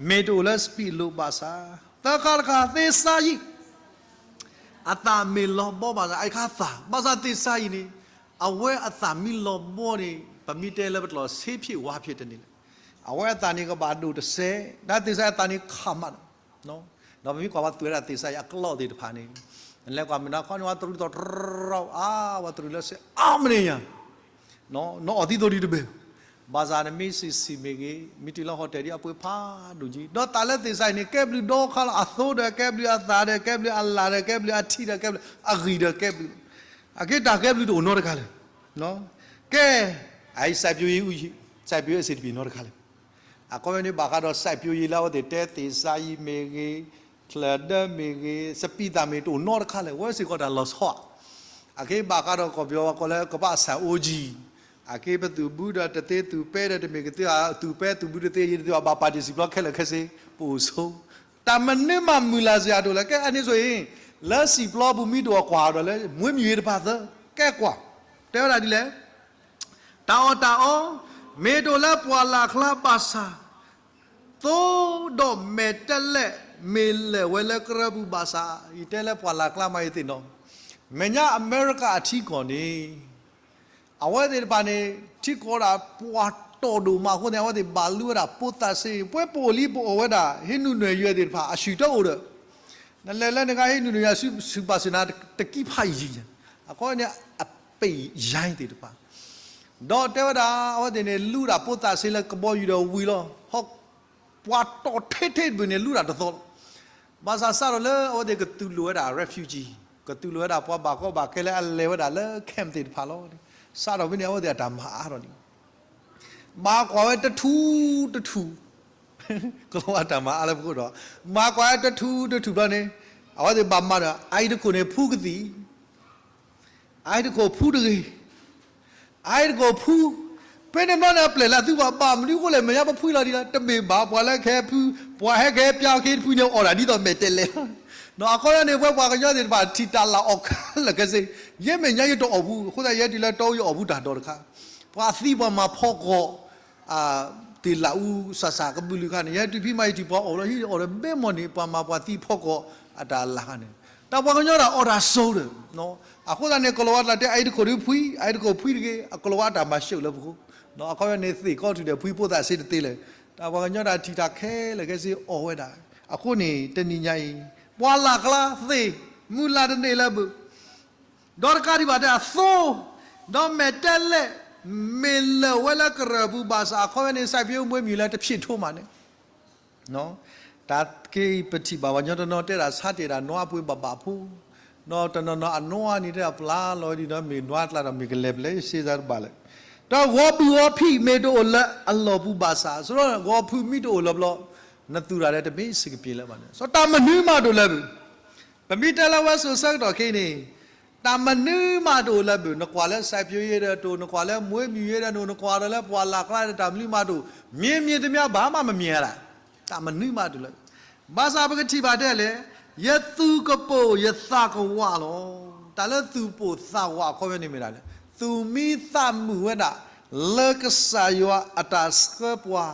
မ့ၢ်တအိၣ်လၢစပံးအလိၤဘၣ်ဆၣ်, သၢခါတခါ သ့ၣ်စၤယံး အသၣ်မ့ၢ်လီၤဘီဘၣ်ဆၣ် အအံၤခါသၣ်, ဘၣ်ဆၣ်သ့ၣ်စၤယံးန့ၣ် အဝဲအသၣ်မ့ၢ်လီၤဘီန့ၣ် ပမ့ၢ်တဲလၢပတလီၢ် ဆ့ဖြ့ၣ်ဝါဖြ့ၣ်တန့ၢ်လၢၤ, အဝဲအသၣ်န့ၣ်ကဘၣ်ဒိၣ်တစဲး, ဒီးသ့ၣ်စၤယံးအသၣ်န့ၣ်ခးမးဒီး, ဒီးပမ့ၢ်ကွၢ်ဝဲသူၣ်ဝဲဒၣ်သ့ၣ်စၤယံးအကျီၢ်သ့ၣ်တဖၣ်န့ၣ်, နလဲၤကွၢ်မုၢ်နၤခီန့ၣ် ဝဲတရူးသီၣ်တရီ အါ ဝဲတရူးလၢစ့အါမ့ၢ်န့ၣ်ယၤ နအီၣ်သံသိးဒံးတဘ့ၣ်, ဘၣ်ဆၣ်နမ့ၢ်စံးစံးမ့ၢ်ဂ့ၤ, မ့ၢ်တုၤလၢဟီၣ်တဲၣ်ဒ်အပှ့ၤဖးဒိၣ်ကံ, ဒီးသးလၢသ့ၣ်စၤယံးန့ၣ် ကဲဘျုးဒီခါလီၤ, အသိဒီးကဲဘျုး, အသၣ်ဒီးကဲဘျုး, အလၣ်ဒီးကဲဘျုး, အထံဒီးကဲဘျုး, အဂံၢ်ဒီးကဲဘျုး, အက့တၢ်ကဲဘျုးတအိၣ်နီတခါလၢၤ, ကဲ, အအံၤ စိုက်ပျိုးရေးဦးစီး, စိုက်ပျိုးရေး စံးတပံၤ နီတခါလၢၤ, အခီပညီန့ၣ် ဘၣ်ဃးဒီး စိုက်ပျိုးရေး လၢအဝဲသ့ၣ်တဲသ့ၣ်စၤယံးမ့ၢ်ဂ့ၤ, ချၢၣ်ဒၢမ့ၢ်ဂ့ၤ, စပံးသၣ်မ့ၢ်တအိၣ်နီတခါလၢၤ, ဝဲစ့ၢ်ကီးတၢ်လီၤဆီဧါ, အက့ဘၣ်ဃးဒီးကီၢ်ပယီၤဝဲကိးလၢကဘၣ်ဆၣ်အိၣ်ကံ, အက့ပသူၣ်ဘုဒီးတသ့, သူၣ်ပဲဒီးတမ့ၢ်ကသ့, သူၣ်ပဲသူၣ်ဘုတသ့ယံၤတသ့ဘၣ်, ဘၣ်ပာ်တ့ၢ်စံာ်ပျီခဲလၢာ်ခဲဆ့, ပအိၣ်ဆိ, တၢ်မနုၤမးမုၢ်လၢ်စ့ၢ်အဒိၣ်လဲၣ်, ကဲအန့ၣ်ဆိအံၤ, လၢစံာ်ပျီပူၤမ့ၢ်တအိၣ်ကွၢ်ဒီးလၢ မွေးမြူရေး တဖၣ်သၢ, ကဲကွၢ်, တဲဝဲဒၣ်ဒ်လဲၣ် တၢ်အီၣ်တၢ်အီ, မ့ၢ်တအိၣ်လၢပှၢ်လၢ်ကျါဘၣ်ဆၣ်, သိဒီးမဲာ်တဲးလဲး မ့ၢ်လဲၤဝဲလၢကရၢပူၤဘၣ်ဆၣ်, ယတဲလၢပှၢ်လၢ်ကျါမးယသ့ၣ်နီၣ်, မဲာ်ညါအမဲရကၤအထံကီၢ်န့ၣ်, အဝဲသ့ၣ်တဖၣ်န့ၣ် ထံကီၢ်ဒၣ်ပှၢ်တီၢ်ဒိၣ်မးအဃိန့ၣ် အဝဲသ့ၣ်ဘၣ်လူဝဲဒၣ် ပိုးသတ်ဆေး, ပှဲၤပအိၣ်လံပအိၣ်ဝဲဒၣ် ဟ့ၣ်နုာ်နွဲၣ်ယွဲၢ်သ့ၣ်တဖၣ် အဆူၣ်တအိၣ်ဒီး, နလဲၤလၢနဂၤဟ့ၣ်နုာ်နွဲၣ်ယွဲၢ်ဆူၣ်ပာ်စၢၤနၤတကံဖးယံၤ, အခီပညီန့ၣ် အပ့ၢ်ယါသ့ၣ်တဖၣ် ဒီးတဲဝဲဒၣ် အဝဲသ့ၣ်န့ၣ် လူဝဲဒၣ် ပိုးသတ်ဆေး လၢကဘီယူၤဒီးဝံၤလီၤ. ဟီၣ်, ပှၢ်တီၢ်ထဲထဲတဘ့ၣ်န့ၣ် လူဝဲဒၣ်တသီလီၤ. ဘၣ်ဆၣ်စးထီၣ်လၢအဝဲသ့ၣ်ကသူၣ်လိာ်ဝဲဒၣ် refugee ကတူၢ်လိာ်ဝဲဒၣ်ပှၤဘၣ်ကီဘၣ်ခဲလၢအလဲၤဝဲဒၣ်လၢ camp သ့ၣ်တဖၣ်လီၤ. စးထီၣ်ဖဲန့ၣ် အဝဲသ့ၣ်အတၢ်မၤအါထီၣ်န့ၣ် ဘၣ်ကွၢ်ဝဲတထူၣ်တထူၣ်, ကလီၤဝါတၢ်မၤအါလၢပခိၣ်ဒီး ဘၣ်ကွၢ်ဝဲတထူၣ်တထူၣ်ဘျီန့ၣ် အဝဲသ့ၣ်ဘၣ်မၤဒီး အအံၤတခိၣ်န့ၣ်ဖူကသံၣ် အအံၤတခိၣ်ဖူတဂ့ၤ, အအံၤတခိၣ်ဖူ, ဖဲန့ၣ်ဘျီန့ၣ် အပျဲၢ်လၢသုဘၣ်ဘၣ်မနုၤအဃိလဲၣ် မဲာ်ညါပဖှံလီၤဒံးလီၤ, တမ့ၢ်ဘၣ် ပှၤလၢကဟဲဖု, ပှၤဟဲကဟဲပၠါက့ၤတဖုန့ၣ် အီၣ်တၢ်ဒ်သိးမဲာ်တဲးလဲးလီၤ. ဒီးအခီပညီန့ၣ် ပဝဲပှၤကညီသ့ၣ်တဖၣ် ထံၣ်တၢ်လၢအီၣ်ခါလၢာ်ခဲဆ့, ယဲမဲာ်ညါယတအီၣ်ဘူး, အဃိသတးယဟဲတုၤလၢတီအူယအီၣ်ဘူးတၢ်ဒီတခါ, ပှၤသံပှၤမၤဖီကီၢ် တ့ၢ်လၢအူစၢ်စၢ်ကဘုးလုၢ်ခါန့ၣ် ယဟဲတုၤဖံမၤအံၤထံၣ်ပှၤအီၣ်လီၤဟံၣ်အီၣ်ဒီးဘဲမီၢ်န့ၣ် ပှၤမၤပှၤသံဖီကီၢ်အတၢ်လၢ်ခါန့ၣ်, တၢ်ပှၤကညီတၢ်အီၣ်တၢ်ဆိးဒီး, အဃိသတးန့ၣ် ကလီၤဝါတၢ်တဲ အအံၤတခိၣ်ဒုးဖှံ, အအံၤတခိၣ်ဖှံတဂ့ၤ, အကလီၤဝါတၢ်မၤရှုးလၢပဃိ, အခီပညီန့ၣ် သ့ၣ်ကီထူၣ်ဒီးဖှံဖိသၣ်စ့တသ့လၢၤ, တၢ်ပှၤကညီတၢ်ထံၣ်တၢ်ခဲလၢာ်ခဲဆ့အီၣ်ဝဲဒၣ်, အဃိန့ၣ် တနံၤညါအံၤ ပှၤလၢ်ကျါသ့ၣ်, မုၢ်လၢ်တန့ၢ်လၢၤဘၣ် ဒီးတကးဒံးဘၣ်တဲအသိ, ဒီးမဲာ်တဲးလဲး, မ့ၢ်လၢာ်ဝဲလၢကရၢၢ်ပူၤဘၣ်ဆၣ် အခီပညီန့ၣ် စိုက်ပျိုးမွေးမြူ လၢတဖျၢၣ်ထီမးန့ၣ်, တၢ်က့ၤပထံၣ်ဘၣ်ပှၤကညီတနီၤတဲဒၣ်ဆါတဲာ်ဒၣ်နွါပှ့ၤဘၣ်ဘၣ်ဖိ, ဒီးတနီၤနီၤအနွါန့ၣ်တဲဒၣ်ပျၢ်လီၤဝဲဒ်ဒီး မ့ၢ်နွါကျါဒီးမ့ၢ်ကလဲၤပျဲ စ့စါတဘၣ်လၢၤ, ဒီးဂီၤဖုးဂီၤဖံးမ့ၢ်တအိၣ်လၢအလီၢ်ပူၤဘၣ်ဆၣ် ဆိဒီးဂီၤဖုးမ့ၢ်တအိၣ်လၢၤဘျီ, နသူၣ်တၢ်ဒီးတမ့ၢ်စ့ၢ်ကပ့ၤလၢၤဘၣ်န့ၣ် စီၤတၢ်မနုၤမးတအိၣ်လၢၤဘၣ် ပမ့ၢ်တဲလၢဝဲစိၤဆၢကတီၢ်ခဲအံၤန့ၣ်, တၢ်မနုၤမးတအိၣ်လၢၤဘၣ်, နကွၢ်လၢ စိုက်ပျိုးရေး ဒီးတအိၣ်, နကွၢ်လၢ မွေးမြူရေး ဒီးတအိၣ်, နကွၢ်ဒီးလၢပှၤလၢ်ကျါဒီးတၢ်မနုၤမးတအိၣ်, မြင်မြင်သမျှ ဘာမှမမြင်ရတာ, တၢ်မနုၤမးတအိၣ်လၢၤဘၣ်. ဘၣ်ဆၣ်ပကထံၣ်ဘၣ်တဲလဲၣ်, ယသူၣ်ကပိာ်ယသးကဝးလီၤ. တၢ်လၢသူၣ်ပိာ်သးဝးအခီပညီန့ၣ်မ့ၢ်ဒၣ်လဲၣ်, သူၣ်မံသးမုာ်ဝဲဒၣ် လၢကစၢ်ယွၤအတၢ်ဆှၢပှၤ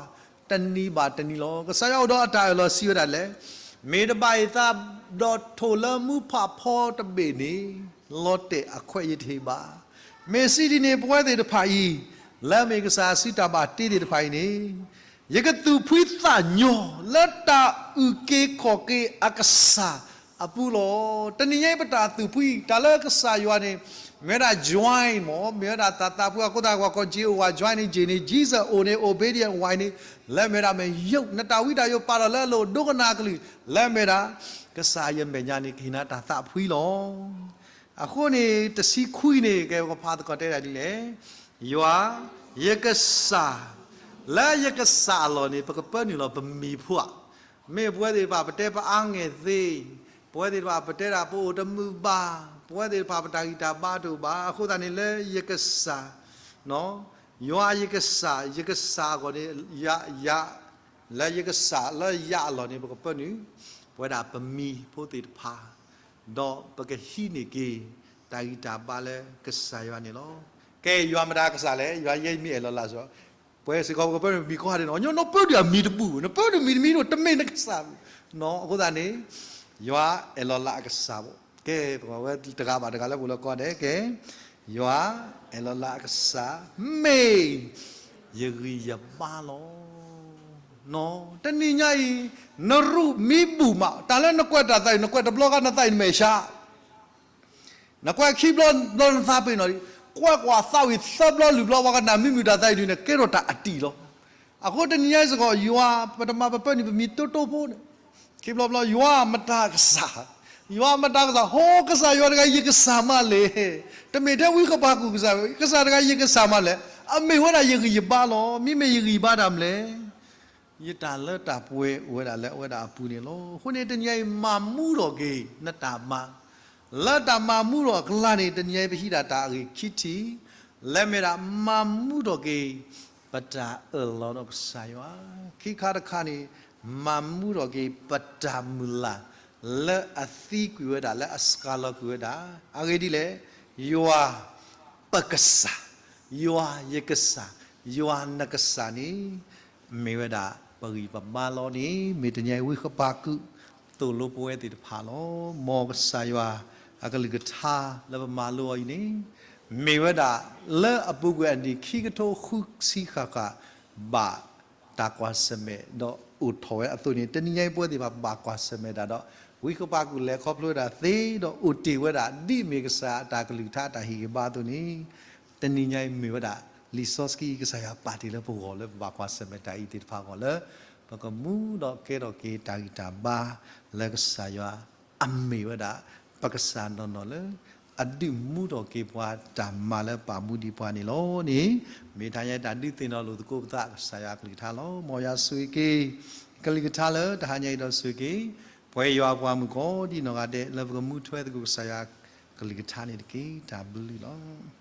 တနံၤဘၣ်တနံၤလီၤ. ကစၢ်ယွၤအိၣ်ဒီးအတၢ်အၢၣ်လီၤစံးဝဲဒၣ်လဲၣ်, မ့ၢ်တဘၣ်အသးဒီးထိၣ်လၢ မူးဖးဖီတဘ့ၣ်န့ၣ်, လီၤတဲာ်အခွဲးယတဟ့ၣ်ဘၣ်. မ့ၢ်စံးဒ်န့ၣ် ပဝဲသ့ၣ်တဖၣ်အံၤ, လၢအမ့ၢ်ကစၢ်စုတၢ်ဘၣ်တ့သ့ၣ်တဖၣ်အံၤန့ၣ်, ယကသူၣ်ဖှံသးညီ လၢတၢ်အုၣ်က့ၤခီၣ်က့ၤအကစၢ်အပူၤလီၤ. တနံၤညါအံၤပတၢ်သူၣ်ဖှံ တၢ်လၢကစၢ်ယွၤန့ၣ်, မ့ၢ်ဝဲဒၣ် joy မ့ၢ်, မ့ၢ်ဝဲဒၣ်တၢ်သးဖှံ အဃိသတးပှၤကိး J O Y joy န့ၣ် J န့ၣ် Jesus, O န့ၣ် obedient, Y န့ၣ်, လၢမ့ၢ်ဝဲဒၣ်မ့ၢ်ယုၢ်, နတၢ်ဝံတၢ်ယိးပာ်ထီၣ်လၢအလိၤ ဒိကနၣ်အကလုၢ်, လၢမ့ၢ်ဝဲဒၣ် ကစၢ်ယမဲာ်ညါန့ၣ် ကဟ့ၣ်နၤတၢ်သးဖှံလီၤ. အဃိန့ၣ် တဆံခွံန့ၣ် ကဲပကဖးသကိးတဲဒၣ်ဒ်လဲၣ်, ယွၤ, ယကစၢ်, လၢယကစၢ်အလီၢ်န့ၣ် ပကပၢနုာ်လီၤပမံၤဖိဧါ. မ့ၢ်ပဝဲသ့ၣ်တဖၣ်ပတဲပအါငဲၢ်သ့, ပဝဲသ့ၣ်တဖၣ်ပတဲဒၣ်ပအိၣ်တမုာ်ဘၣ်, ပဝဲသ့ၣ်တဖၣ်ပတၢ်ဂံၢ်တၢ်ဘါတအိၣ်ဘၣ်, အဃိသတးန့ၣ်လၢယကစၢ်, ယွၤယကစၢ်, ယကစၢ်အဂီၢ်န့ၣ်, ယ, ယ, လၢယကစၢ်လၢယၤအလီၢ်န့ၣ် ပကပၢနုာ်, ပဝဲဒၣ်ပမံၤဖိသ့ၣ်တဖၣ်, ဒီးပကဟံးန့ၢ်က့ၤ တၢ်ဂံၢ်တၢ်ဘါလၢကစၢ်ယွၤန့ၣ်လီၤ. ကဲ ယွၤမတၤကစၢ်လဲၣ်, ယွၤယဲမ့ၢ်အဲၣ်လီၤလးစ့ၢ်, ပဝဲစ့ၢ်ကီးပကပၢနုာ်မံၤကိးဂၤဒဲးန့ၣ်, ညီနုၢ်ပၢနုာ်အမံၤတဘူၣ်, နပၢနုာ်မံၤတမံၤဒီး တမ့ၢ်နကစၢ်, အဃိသတးန့ၣ်, ယွၤအဲၣ်လီၤလးအကစၢ်ဘၣ်. ကဲ ပဝဲတဂၤဘၣ်တဂၤလၢပူၤလၢကီၢ်ဒဲး, ကဲ, ယွၤအဲၣ်လီၤလးအကစၢ်, မ့ၢ်ယဂံၢ်ယဘါလီၤ. တနံၤညါအံၤ, နရူၢ်မံဘူၣ်မး, တၢ်လၢနကွဲးတၢ်သးအံၤ, နကွဲးတဘျီဃီနသးအံၤနမဲာ်ဆှး နကွဲးခံဘျီဘျီနသးပ့ၤနီၣ်လံ, ကွဲးကွၢ်သးဝံၣ်သၢဘျီလွံၢ်ဘျီ ပှၤကနၣ်မံမုာ်တၢ်သးအံၤဒုးန့ၣ် ကဲထီၣ်တၢ်အတံၢ်လီၤ. အဃိတနံၤညါအံၤစ့ၢ်ကီး ယွၤပတမၤပပၢနုာ်ပမံၤတိတိဖိန့ၣ်, ခံဘျီဘျီ ယွၤမတၤကစၢ်, ယွၤမတၤကစၢ်, ဟီကစၢ်ယွၤတဂၤယကစၢ်မးလဲၣ်. တမ့ၢ်ထဲဝံဃဘးကူာ်ကစၢ်, ကစၢ်တဂၤယကစၢ်မးလဲၣ်. အမ့ၢ်ဝဲဒၣ်ယဂံၢ်ယဘါလီၤ. မ့မ့ၢ်ယဂံၢ်ယဘါတၢ်မနုၤလဲၣ်. ယတၢ်လၢတၢ်ပှဲၤအိၣ်ဝဲဒၣ်လၢအဝဲဒၣ်အပူၤန့ၣ်လီၤ. အဃိန့ၣ်တနံၤညါအံၤ မၤမူထီၣ်က့ၤနတၢ်မၤ, လၢတၢ်မၤမူထီၣ်အကျါန့ၣ် တနံၤညါအံၤ ပဟံးဒၣ်တၢ်အဂ့ၢ်ခံထံၣ်, လၢမ့ၢ်ဒၣ်မၤမူထီၣ်က့ၤ ပတၢ်အၢၣ်လီၤဒီးကစၢ်ယွၤ, ခံခါတခါန့ၣ် မၤမူထီၣ်က့ၤပတၢ်မုၢ်လၢ် လၢအသံကွံာ်ဝဲဒၣ် လၢအစှၤလီၤကွံာ်ဝဲဒၣ်, အဂ့ၢ်ဒ်လဲၣ်, ယွၤ ပကစၢ်, ယွၤယကစၢ်, ယွၤနကစၢ်န့ၣ် မ့ၢ်ဝဲဒၣ်ပဂံၢ်ပဘါလီၤန့ၣ် မ့ၢ်တနံၤအံၤဝံဃဘးကူာ်သိၣ်လိပဝဲသ့ၣ်တဖၣ်လီၤ. မ်ကစၢ်ယွၤအကလုၢ်ကထါလၢပမၤလိအီၤအံၤန့ၣ် မ့ၢ်ဝဲဒၣ်လၢအပူၤကွံာ်အနံၣ်ခံကထိဃုဆံဃၣ်ဃၣ် ဘၣ် တၢ်ကွၢ်ဆၢၣ်မဲာ်ဒီးအိၣ်ထီၣ်ဝဲအသိးန့ၣ် တနံၤညါအံၤပဝဲသ့ၣ်တဖၣ်ဘၣ်ကွၢ်ဆၢၣ်မဲာ်တၢ်ဒီး ဝံဃဘးကူာ်လဲၤခီဖျိဝဲဒၣ်သ့ဒီးအိၣ်တ့ၢ်ဝဲဒၣ် ဒ်အမ့ၢ်ကစၢ်အတၢ်ကလုၢ်ကထါအတၢ်ဟ့ၣ်ဂံၢ်ဘါအသိးန့ၣ် တနံၤညါအံၤမ့ၢ်ဝဲဒၣ် လံာ်စီဆှံကစၢ်ယွၤပာ်တ့ၢ်လၢပဂီၢ်လၢပဘၣ်ကွၢ်ဆၢၣ်မဲာ်တၢ်အံၤသ့ၣ်တဖၣ်အဂီၢ်လၢ ပကမူဒီးကဲထီၣ်က့ၤတၢ်ဂံၢ်တၢ်ဘါလၢကစၢ်ယွၤ အမ့ၢ်ဝဲဒၣ် ပကစၢ်နီၢ်နီၢ်လၢ အဒုးမူထီၣ်က့ၤပှၤတၢ်မၤလၢပာ်မူဒံးပှၤန့ၣ်လီၤန့ၣ်, မ့ၢ်တဟါညါတၢ်ဒုးသ့ၣ်နီၣ်လိာ်သကိးပသးကစၢ်ယွၤအကလုၢ်ကထါလီၤ. မ်ယွၤဆိၣ်ဂ့ၤက့ၤ ကလုၢ်ကထါလၢတဟါညါအံၤဒီးဆိၣ်ဂ့ၤက့ၤ ပဝဲယွၤအပှၤမုၣ်ကိးဒံနီၢ်ဂၤဒဲး လၢပကမူထွဲသကိးကစၢ်ယွၤကလုၢ်ကထါန့ၣ်တက့ၢ်. တၢ်ဘျုးလီၤ.